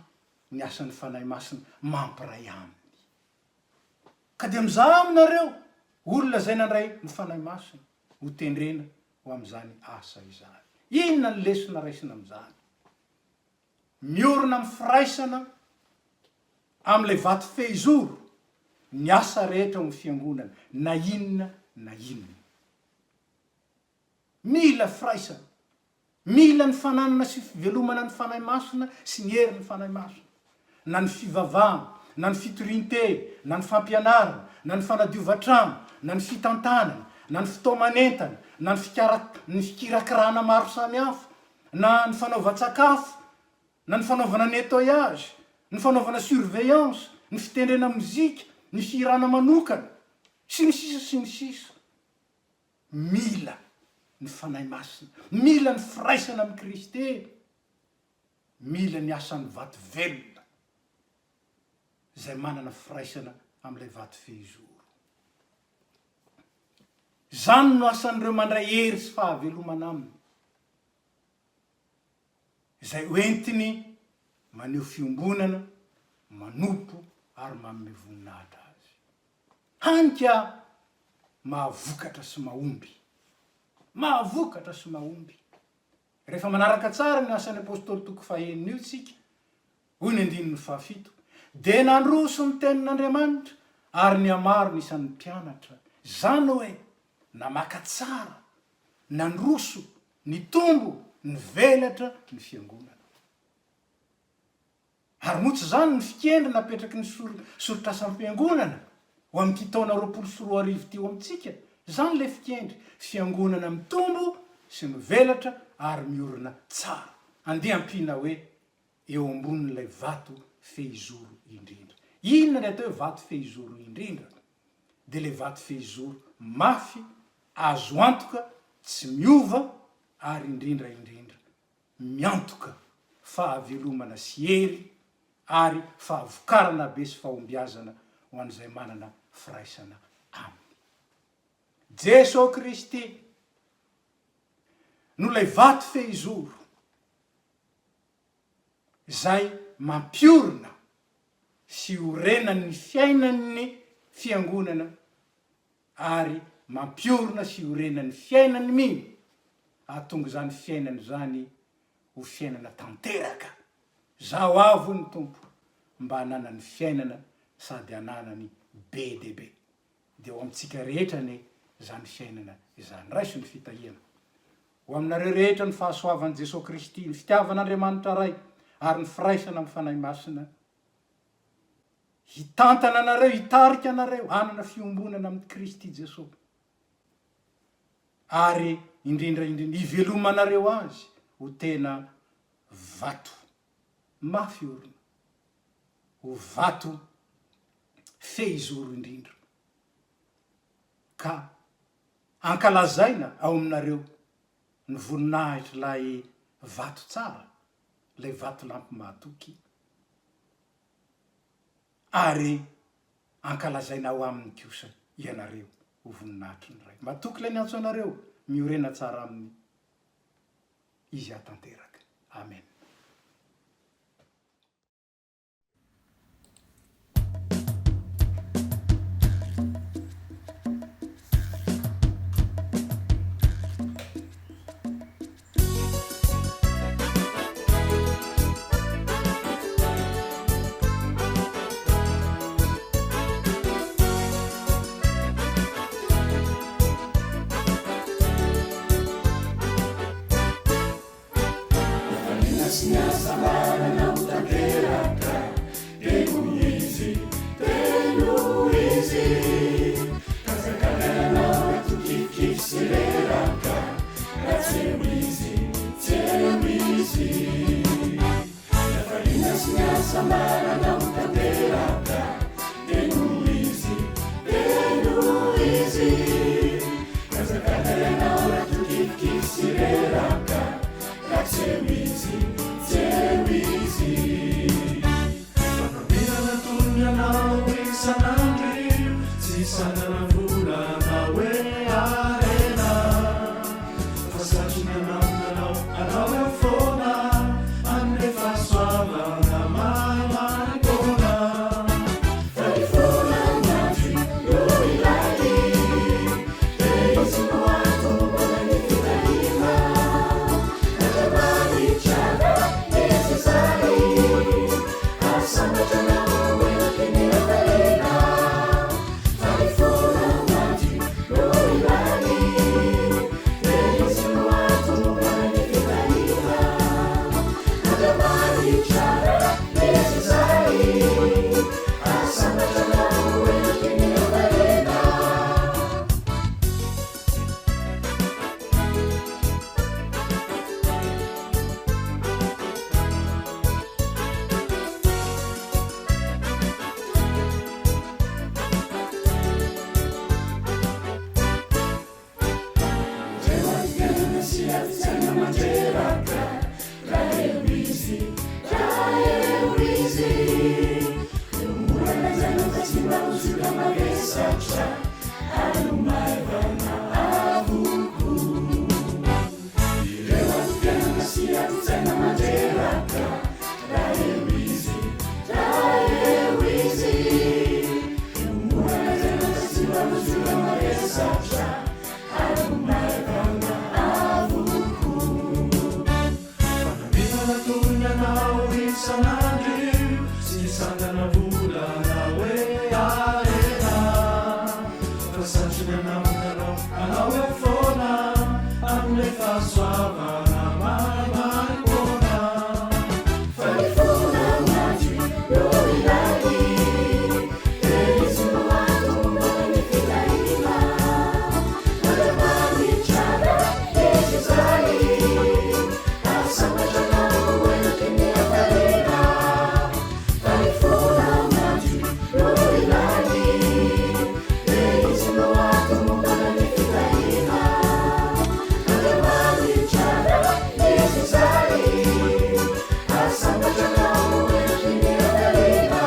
ny asan'ny Fanahy Masina mampiray aminy. Ka dia mizaha aminareo, olona izay nandray ny Fanahy Masina, ho tendrena ho amin'izany asa izany. Inona ny lesona raisina amin'izany? Miorina amin'ny firaisana amin'ilay vato fehizoro ny asa rehetra ao amin'ny fiangonana, na inona na inona. Mila firaisana. Mila ny fananana sy fivelomana ny Fanahy Masina sy ny herin'ny Fanahy Masina. Na ny fivavahana, na ny fitorian-teny, na ny fampianarana, na ny fanadiovan-trano, na ny fitantanana, na ny fitaoman'entana, na ny fikara ny fikirakirana maro samihafa, na ny fanaovan-tsakafo, na ny fanaovana nettoyage, ny fanaovana surveillance, ny fitendrena mozika, ny fihirana manokana, sy ny sisa sy ny sisa. Mila ny Fanahy Masina, mila ny firaisana amin'i Kristy, mila ny asan'ny vato velona izay manana firaisana amin'ilay vato fehizoro. Izany no asan'ireo mandray hery sy fahavelomana aminy, izay hoentiny maneho fiombonana, manompo ary manome voninahitra Azy. Hany ka mahavokatra sy mahomby. Mahavokatra sy mahomby. Rehefa manaraka tsara ny Asan'ny Apostoly toko fahenina io isika, hoy ny andininy fahafito, dia nandroso ny tenin'Andriamanitra ary nihamaro ny isan'ny mpianatra. Izany hoe namaka tsara, nandroso, nitombo, nivelatra ny fiangonana. Ary moa tsy izany ny fikendry napetraky ny soritr'asam-piangonana ho amin'ity taona 2020 ity eo amintsika? Izany ilay fikendry, fiangonana mitombo sy mivelatra ary miorina tsara. Andeha ampiana hoe eo ambonin'ilay vato fehizoro indrindra. Inona ilay atao hoe vato fehizoro indrindra? Dia ilay vato fehizoro mafy, azo antoka, tsy miova ary indrindra indrindra miantoka fahavelomana sy hery ary fahavokarana be sy fahombiazana ho an'izay manana firaisana Aminy. Jesoa Kristy no ilay vato fehizoro izay mampiorina sy iorenan'ny fiainan'ny Fiangonana ary mampiorina sy iorenan'ny fiainan'ny mino, hahatonga izany fiainana izany ho fiainana tanteraka. Zaho avy hoy ny Tompo mba hananany fiainana sady hananany be dia be. Dia ho amintsika rehetra anie izany fiainana izany. Raiso ny fitahiana. Ho aminareo rehetra ny fahasoavan'i Jesoa Kristy, ny fitiavan'Andriamanitra Ray ary ny firaisana amin'ny Fanahy Masina. Hitantana anareo, hitarika anareo hanana fiombonana amin'i Kristy Jesoa. Ary indrindra indrindra hivelomanareo Azy ho tena vato mafy orina, ho vato fehizoro indrindra. Ka ankalazaina ao aminareo ny voninahitr'ilay vato tsara, ilay vatolampy mahatoky. Ary ankalazaina ao aminy kosa ianareo ho voninahitry ny Ray. Matoky ilay niantso anareo, miorena tsara aminy Izy hahatanteraka. Amen.
Fahasambarana ho tanteraka Dia noho Izy, dia noho Izy Aza gaga ianao raha toa kivikivy sy reraka Raha tsy eo Izy, tsy eo Izy Fanambinana tolony anao isan'andro io Tsy sanana vola na hoe harena Fa satriny hanamina anao, anao eo foana Hanome fahasoavana maimaimpoana Fa ny fona madio no ilainy Dia izy no hahatomboana ny fitahiana Andriamanitra izy izay Ary sambatra anao enoky ny hafaliana Fa ny fona madio no ilainy Dia izy no hahatomboana ny fitahiana Andriamanitra izy izay Ary sambatra anao enoky ny hafaliana. Fanambinana toy ny anao isan'andro io Tsy sangana vola na hoe harena Fa satriny hanamina anao, anao eo foana Hanome fahasoavana maimaimpoana Fa ny fona madio no ilainy Dia izy no hahatomboana ny fitahiana Andriamanitra izy izay Ary sambatra anao enoky ny hafaliana Fa ny fona madio no ilainy Dia izy no hahatomboana ny fitahiana Andriamanitra izy izay Ary sambatra anao enoky ny hafaliana.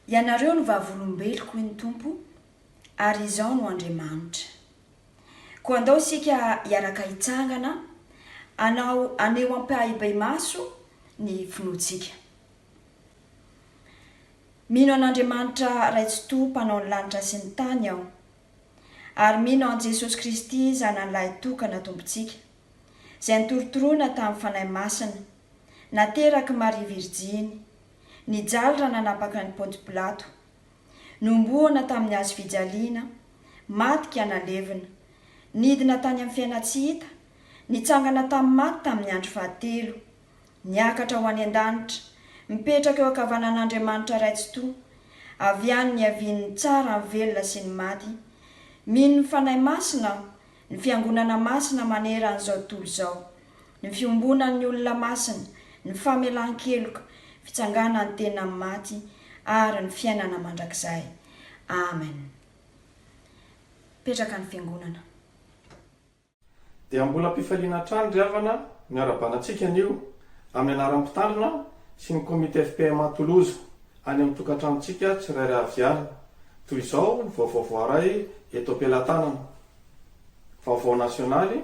Ianareo no vavolombeloko, hoy ny Tompo, ary Izaho no Andriamanitra. Koa andao isika hiaraka hitsangana hanao haneho ampahibemaso ny finoantsika. Mino an'Andriamanitra Ray Tsitoha Mpanao ny lanitra sy ny tany aho, ary mino an'i Jesosy Kristy Zanany Lahitokana Tompontsika, izay notorotoroina tamin'ny Fanahy Masina, naterak'i Maria Virjiny, nijaly raha nanapaka an'i Ponty Pilato, nohomboana tamin'ny hazo fijaliana, maty ka nalevina, nidina tany amin'ny fiainan-tsy hita, nitsangana tamin'ny maty tamin'ny andro fahatelo, niakatra ho any an-danitra, mipetraka eo ankavanan'Andriamanitra Ray Tsitoha, avy any niavian'ny tsara ny velona sy ny maty, mino ny Fanahy Masina aho, ny Fiangonana Masina maneran'izao tontolo izao, ny fiombonan'ny olona masina, ny famelan-keloka, fitsanganan'ny tena amin'ny maty, ary ny fiainana mandrakizay. Amen. Mipetraka ny Fiangonana.
Dia mbola am-pifaliana hatrany ry havana miarabana antsika anio amin'ny anaran'ny mpitandrina sy ny komity fpma Toulouse any amin'ny tokantranontsika tsirairay avy ihany. Toy izao ny vaovao voaray eto am-pelatanana. Vaovao nasionaly,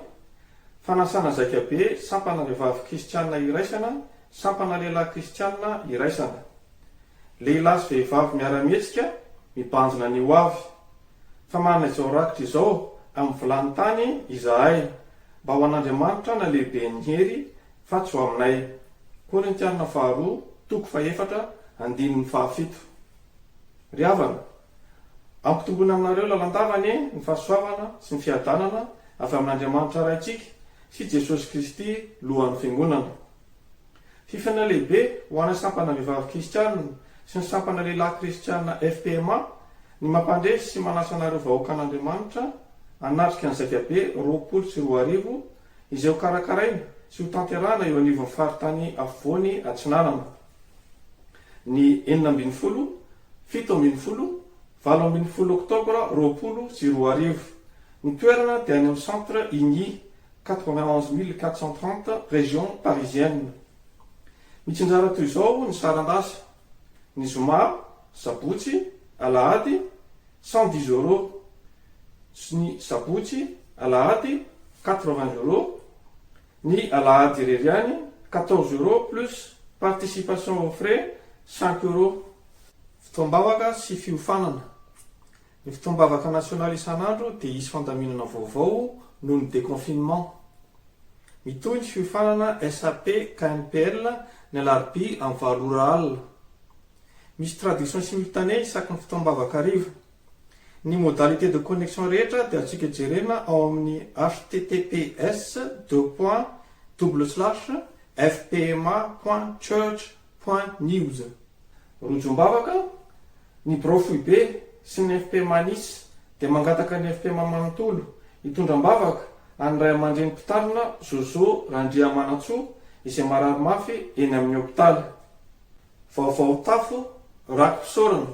Fanasana zaikabe sampana vehivavy kristiana iraisana sampana lehilahy kristiana iraisana. Lehilahy sy vehivavy miara-mihetsika mibanjina ny ho avy. Fa manana izao rakitra izao amin'ny vilany tany izahay, mba ho an'Andriamanitra na lehiben'ny hery, fa tsy ho aminay. Korintiana faharoa, toko fahefatra, andininy fahafito. Ry havana, Ampitomboina aminareo lalandava anie ny fahasoavana sy ny fiadanana avy amin'Andriamanitra Raintsika sy Jesosy Kristy Lohan'ny Fiangonana. Fifaliana lehibe ho an'ny sampana vehivavy kristiana sy ny sampana lehilahy kristiana FPMA ny mampandre sy manasa anareo vahoakan'Andriamanitra hanatrika ny zaikabe 2020 izay ho karakaraina sy ho tanterahana eo anivon'ny faritany afovoany atsinanana ny 16, 17, 18 oktobra 2020. Ny toerana dia any amin'ny Centre Igny, 91430, région parisienne. Mitsinjara toy izao ny saran-dasa, ny zoma, sabotsy, alahady, 110 euros, ny sabotsy, alahady, 80 euros, ny alahady irery ihany, 14 euros plus participation aux frais, 5 euros. Fotoam-bavaka sy fiofanana. Ny fotoam-bavaka nasionaly isan'andro dia hisy fandaminana vaovao noho ny déconfinement. Mitohy ny fiofanana SAP KNPL ny alarobia amin'ny valo ora alina. Misy traduction simultanée isaky ny fotoam-bavaka hariva. Ny modalité de connexion rehetra dia azontsika jerena ao amin'ny https deux points double slash fpma point church point news. Rojom-bavaka, Ny birao foibe sy ny fpma Nice dia mangataka ny fpma manontolo hitondra am-bavaka an'ny ray aman-dreny mpitandrina Zozo Randriamanantsoa izay marary mafy eny amin'ny hopitaly. Vaovao tafo raki-pisaorana,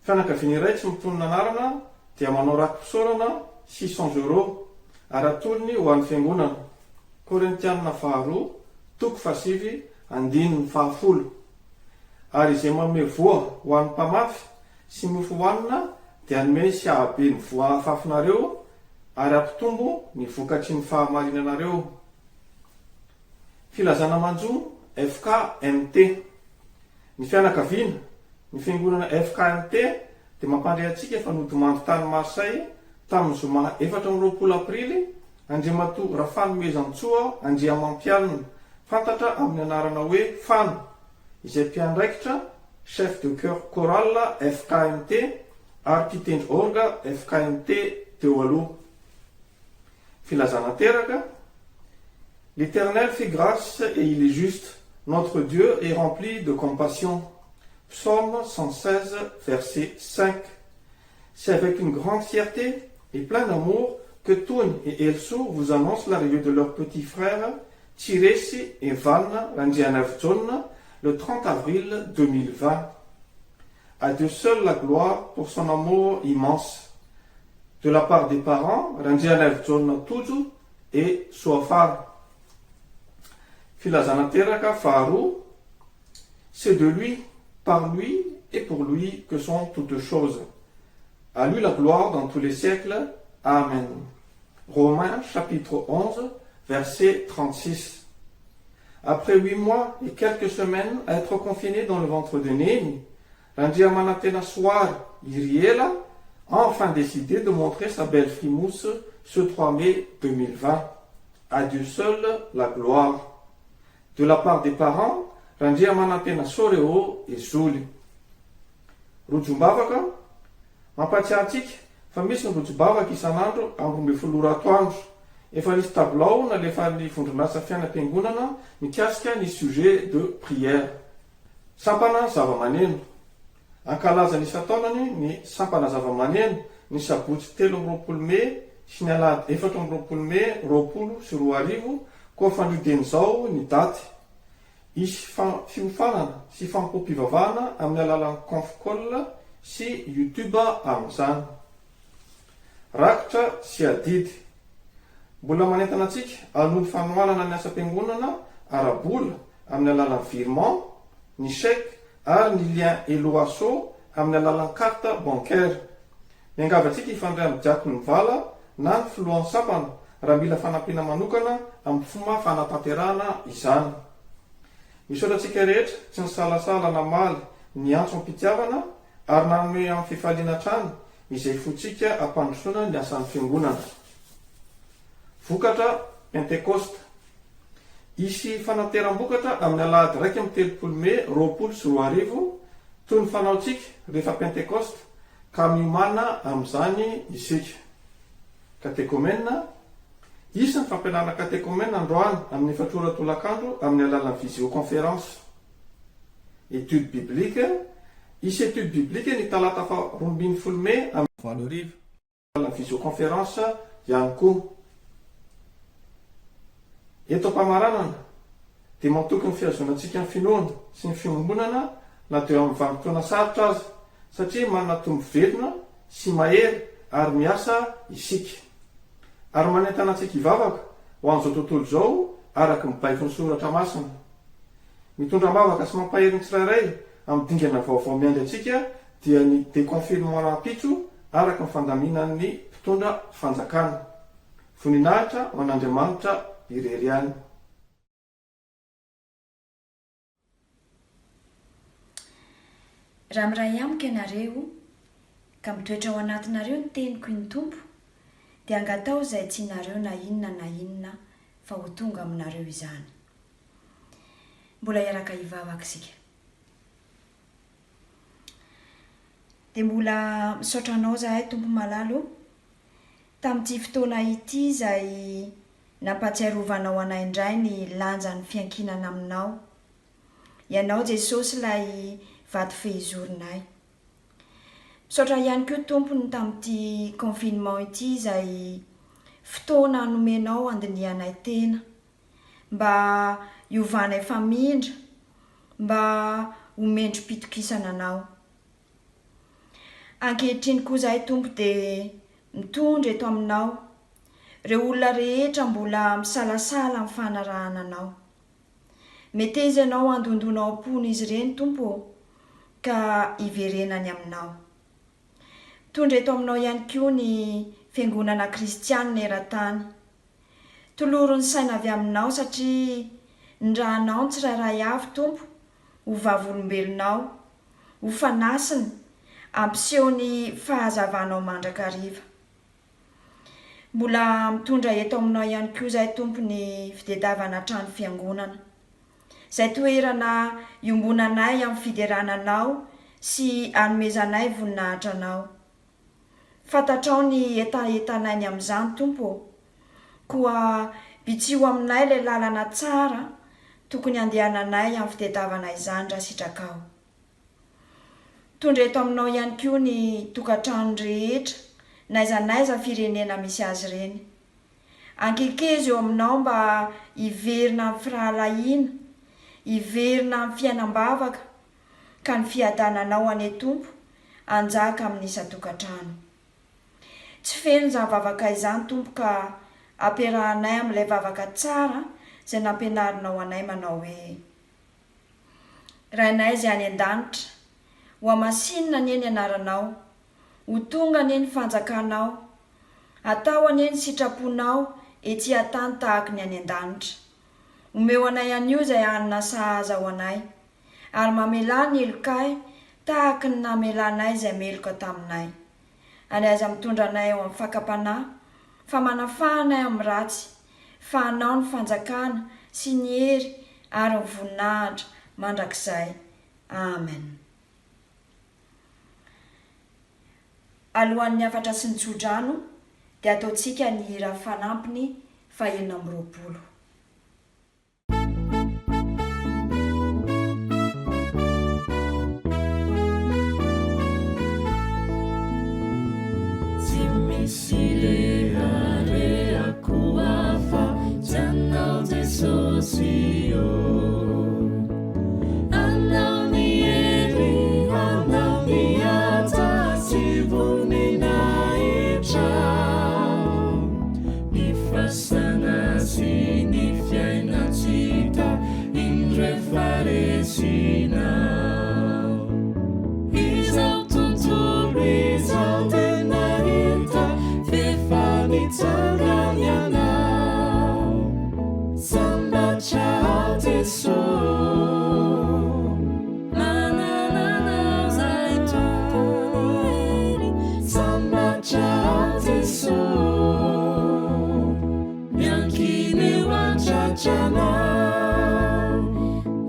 Fianakaviana iray tsy mitonona anarana dia manao raki-pisaorana 600 euros ary atolony ho an'ny fiangonana. Korintianina faharoa, toko fahasivy, andininy fahafolo. Ary izay manome voa ho an'ny mpamafy sy mofo hohanina dia hanome sy hahabe ny voa afafinareo ary hampitombo ny vokatry ny fahamarinanareo. Filazana manjo FKMT. Ny fianakaviana, ny fiangonana FKMT dia mampandre antsika fa nodimandry tany Marseille tamin'ny zoma 24 aprily Andriamatoa Rafanomezantsoa Andriamampianina, fantatra amin'ny anarana hoe Fano, izay mpiandraikitra, chef de chœur chorale FKMT, ary mpitendry orgue FKMT teo aloha. Filazana teraka, L'Eternel fait grâce et il est juste, notre Dieu est rempli de compassion. Psaume 116, verset 5. C'est avec une grande fierté et plein d'amour que Tony et Elso vous annoncent l'arrivée de leur petit frère Tsiresy Evan Randrianaivojaona le 30 avril 2020. À Dieu seul la gloire pour son amour immense. De la part des parents, Randrianaivojaona Tojo et Soafara. Filazana teraka faharoa, C'est de lui, par lui et pour lui que sont toutes choses. À lui la gloire dans tous les siècles. Amen. Romains chapitre 11, verset 36. Après huit mois et quelques semaines à être confiné dans le ventre de Neny, Randriamanantenasoary Iriela a enfin décidé de montrer sa belle frimousse ce 3 mai 2020. À Dieu seul la gloire. De la part des parents, Randriamanantenasoa et Zoly. Rojombavaka, Mampahatsiahy antsika fa misy ny rojo-bavaka isan'andro amin'ny 12 ora atoandro. Efa nisy tabilao nalefan'ny vondron'asa fiainam-piangonana mikasika ny sujet de prière. Sampana zava-maneno. Ankalaza ny isan-taonany ny sampana zava-maneno ny sabotsy 23 mey sy ny alahady 24 mey 2020 koa fandrio dieny izao ny daty. Hisy fiofanana sy fanompoam-pivavahana amin'ny alalan'ny conf call sy youtube amin'izany. Rakitra sy adidy. Mbola manentana antsika hanohy ny fanohanana ny asam-piangonana ara-bola amin'ny alalan'ny virement, ny chèque ary ny lien Helloasso amin'ny alalan'ny carte bancaire. Miangavy antsika hifandray amin'ny Diakona Mivala na ny Filohan'ny Sampana raha mila fanampiana manokana amin'ny fomba fanatanterahana izany. Misaotra antsika rehetra tsy nisalasala namaly ny antso am-pitiavana ary nanome amin'ny fifaliana hatrany izay fontsika hampandrosoana ny asan'ny Fiangonana. Vokatra Pentekosta. Hisy fanateram-bokatra amin'ny alahady 31 mey 2020, toy ny fanaontsika rehefa Pentekosta. Ka miomàna amin'izany isika. Katekomena, Hisy ny fampianarana katekomena androany amin'ny efatra ora tolakandro amin'ny alalan'ny visioconférence. Étude biblique, Hisy étude biblique ny talata faha 12 mey amin'ny valo hariva. Alalan'ny visioconférence ihany koa. Eto am-pamaranana dia matoky ny fihazonantsika ny finoana sy ny fiombonana na dia eo amin'ny vanim-potoana sarotra aza satria manana Tompo velona sy mahery ary miasa isika. Ary manentana antsika hivavaka ho an'izao tontolo izao araka ny baikon'ny Soratra Masina. Mitondra am-bavaka sy mampahery ny tsirairay amin'ny dingana vaovao miandry antsika dia ny déconfinement rahampitso araka ny fandaminan'ny mpitondra fanjakana. Voninahitra ho an'Andriamanitra irery ihany.
Raha miray amiko ianareo, ka mitoetra ao anatinareo ny teniko iny Tompo, dia angataho izay tianareo na inona na inona fa ho tonga aminareo izany. Mbola hiaraka hivavaka isika. Dia mbola misaotra anao izahay Tompo malala o, tamin'ity fotoana ity izay nampahatsiarovanao anay indray ny lanjan'ny fiankinana aminao. Ianao Jesosy ilay vato fehizoronay. Misaotra ihany koa Tompo ny tamin'ity confinement ity izay fotoana nomenao handinihanay tena. Mba hiovanay famindra, mba ho mendri-pitokisana Anao. Ankehitriny koa izahay Tompo dia mitondra eto Aminao ireo olona rehetra mbola misalasala amin'ny fanarahana Anao. Meteza Ianao handondona ao am-pon'izy ireny Tompo ô, ka hiverenany Aminao. Mitondra eto Aminao ihany koa ny Fiangonana Kristianina eran-tany. Tolory ny saina avy Aminao satria nirahanao ny tsirairay avy Tompo ho vavolombelonao, ho fanasina, hampiseho ny fahazavanao mandrakariva. Mbola mitondra eto Aminao ihany koa izahay Tompo ny fitedavana trano fiangonana, izay toerana iombonanay amin'ny fiderana Anao sy anomezanay voninahitra Anao. Fantatrao ny hetahetanay ny amin'izany, Tompo ô. Koa bitsiho aminay ilay lalana tsara tokony handehananay amin'ny fitedavana izany raha sitrakao. Mitondra eto aminao ihany koa ny tokantrano rehetra n'aiza n'aiza firenena misy azy ireny. Ankekezo eo aminao mba hiverina amin'ny firahalahiana, hiverina amin'ny fiainam-bavaka, ka ny fiadananao anie Tompo hanjaka amin'ny isan-tokantrano. Tsy feno izany vavaka izany Tompo ka ampiarahanay amin'ilay vavaka tsara izay nampianarinao anay manao hoe, Rainay izay any an-danitra, hohamasinina anie ny anaranao, ho tonga anie ny fanjakanao, atao anie ny sitraponao ety an-tany tahaky ny any an-danitra. Omeo anay anio izay hanina sahaza ho anay, ary mamelà ny helokay tahaky ny namelanay izay meloka taminay. Ary aza mitondra anay ao amin'ny fakam-panahy, fa manafaha anay amin'ny ratsy, fa Anao ny fanjakana sy ny hery ary ny voninahitra mandrakizay. Amen. Alohan'ny hafatra sy ny tsodrano dia ataontsika ny hira fanampiny fahenina amby 20.
Tsy misy reharehako afa tsy Anao Jesosy ô. Anao ny hery, Anao ny haja sy voninahitra. Ny fasana sy ny fiainan-tsy hita indro efa resinao. Izao tontolo izao tena hita f'efa nitsangana Ianao. Sambatra aho Jeso. Manana Anao 'zay Tompon'ny hery. Sambatra aho Jeso. Miankina eo an-tratranao.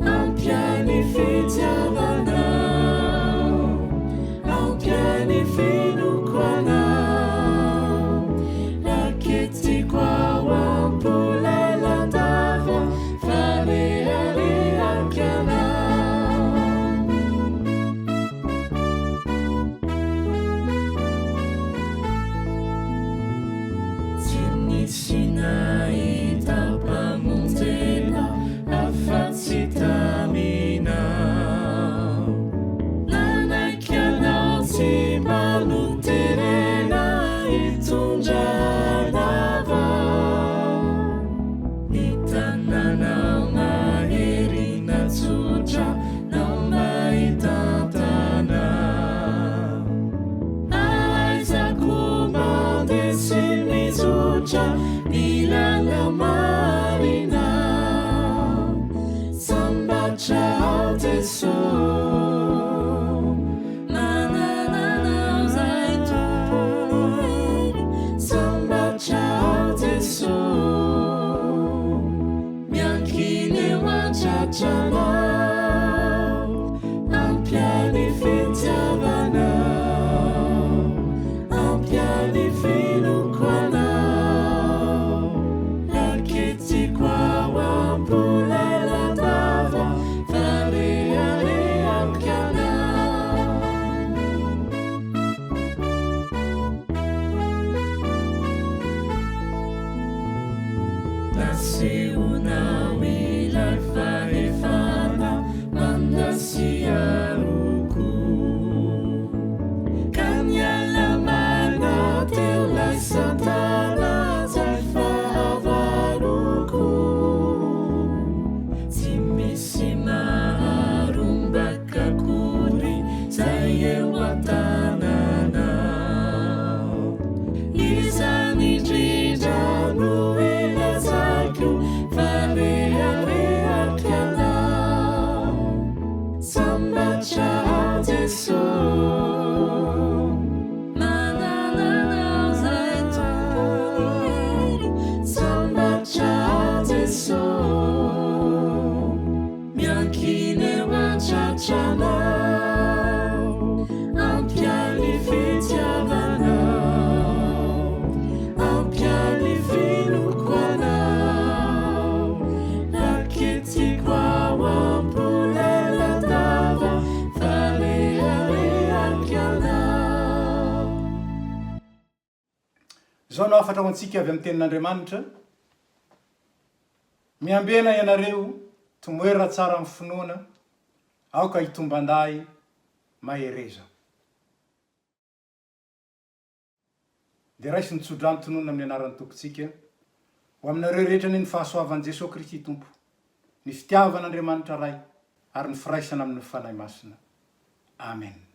Ampy ahy ny fitiavanao. Ampy ahy ny fitiavanao. Tsy nahitam-pamonjena afa-tsy taminao. Nanaiky anao tsy mba noterena hitondra lava. Ny tananao mahery natsotra nao mba hitantana. Aiza koa mandeha sy mizotra ny lala-marina. Sambatra ao Jeso. Manana Anao izay Tompon'ny hery. Sambatra ao Jeso. Miankina eo an-tratranao, ampy ahy ny fitiavanao, ampy ahy ny finoako anao, raketiko ao am-po lalandava fa reharehako ianao. Nasehonao ilay fahefana manda sy aroko. Ka niala marina teo lay satana zay fahavaloko. Tsy misy maharombaka akory zay eo an-tananao. Izany indrindra no ilazako fa reharehako ianao. Sambatra aho Jeso. Manana Anao izay Tompon'ny hery. Sambatra aho Jeso. Miankina eo an-tratranao, ampy ahy ny fitiavanao, ampy ahy ny finoako anao, raketiko ao am-po lalandava fa reharehako ianao.
Izao no hafatra ho antsika avy amin'ny Tenin'Andriamanitra, Miambena ianareo, tomoera tsara amin'ny finoana, aoka hitomban-dahy, mahereza. Dia raiso ny tsodrano tononina amin'ny anaran'ny Tompontsika, ho aminareo rehetra anie ny fahasoavan'i Jesoa Kristy Tompo, ny fitiavan'Andriamanitra Ray, ary ny firaisana amin'ny Fanahy Masina. Amena.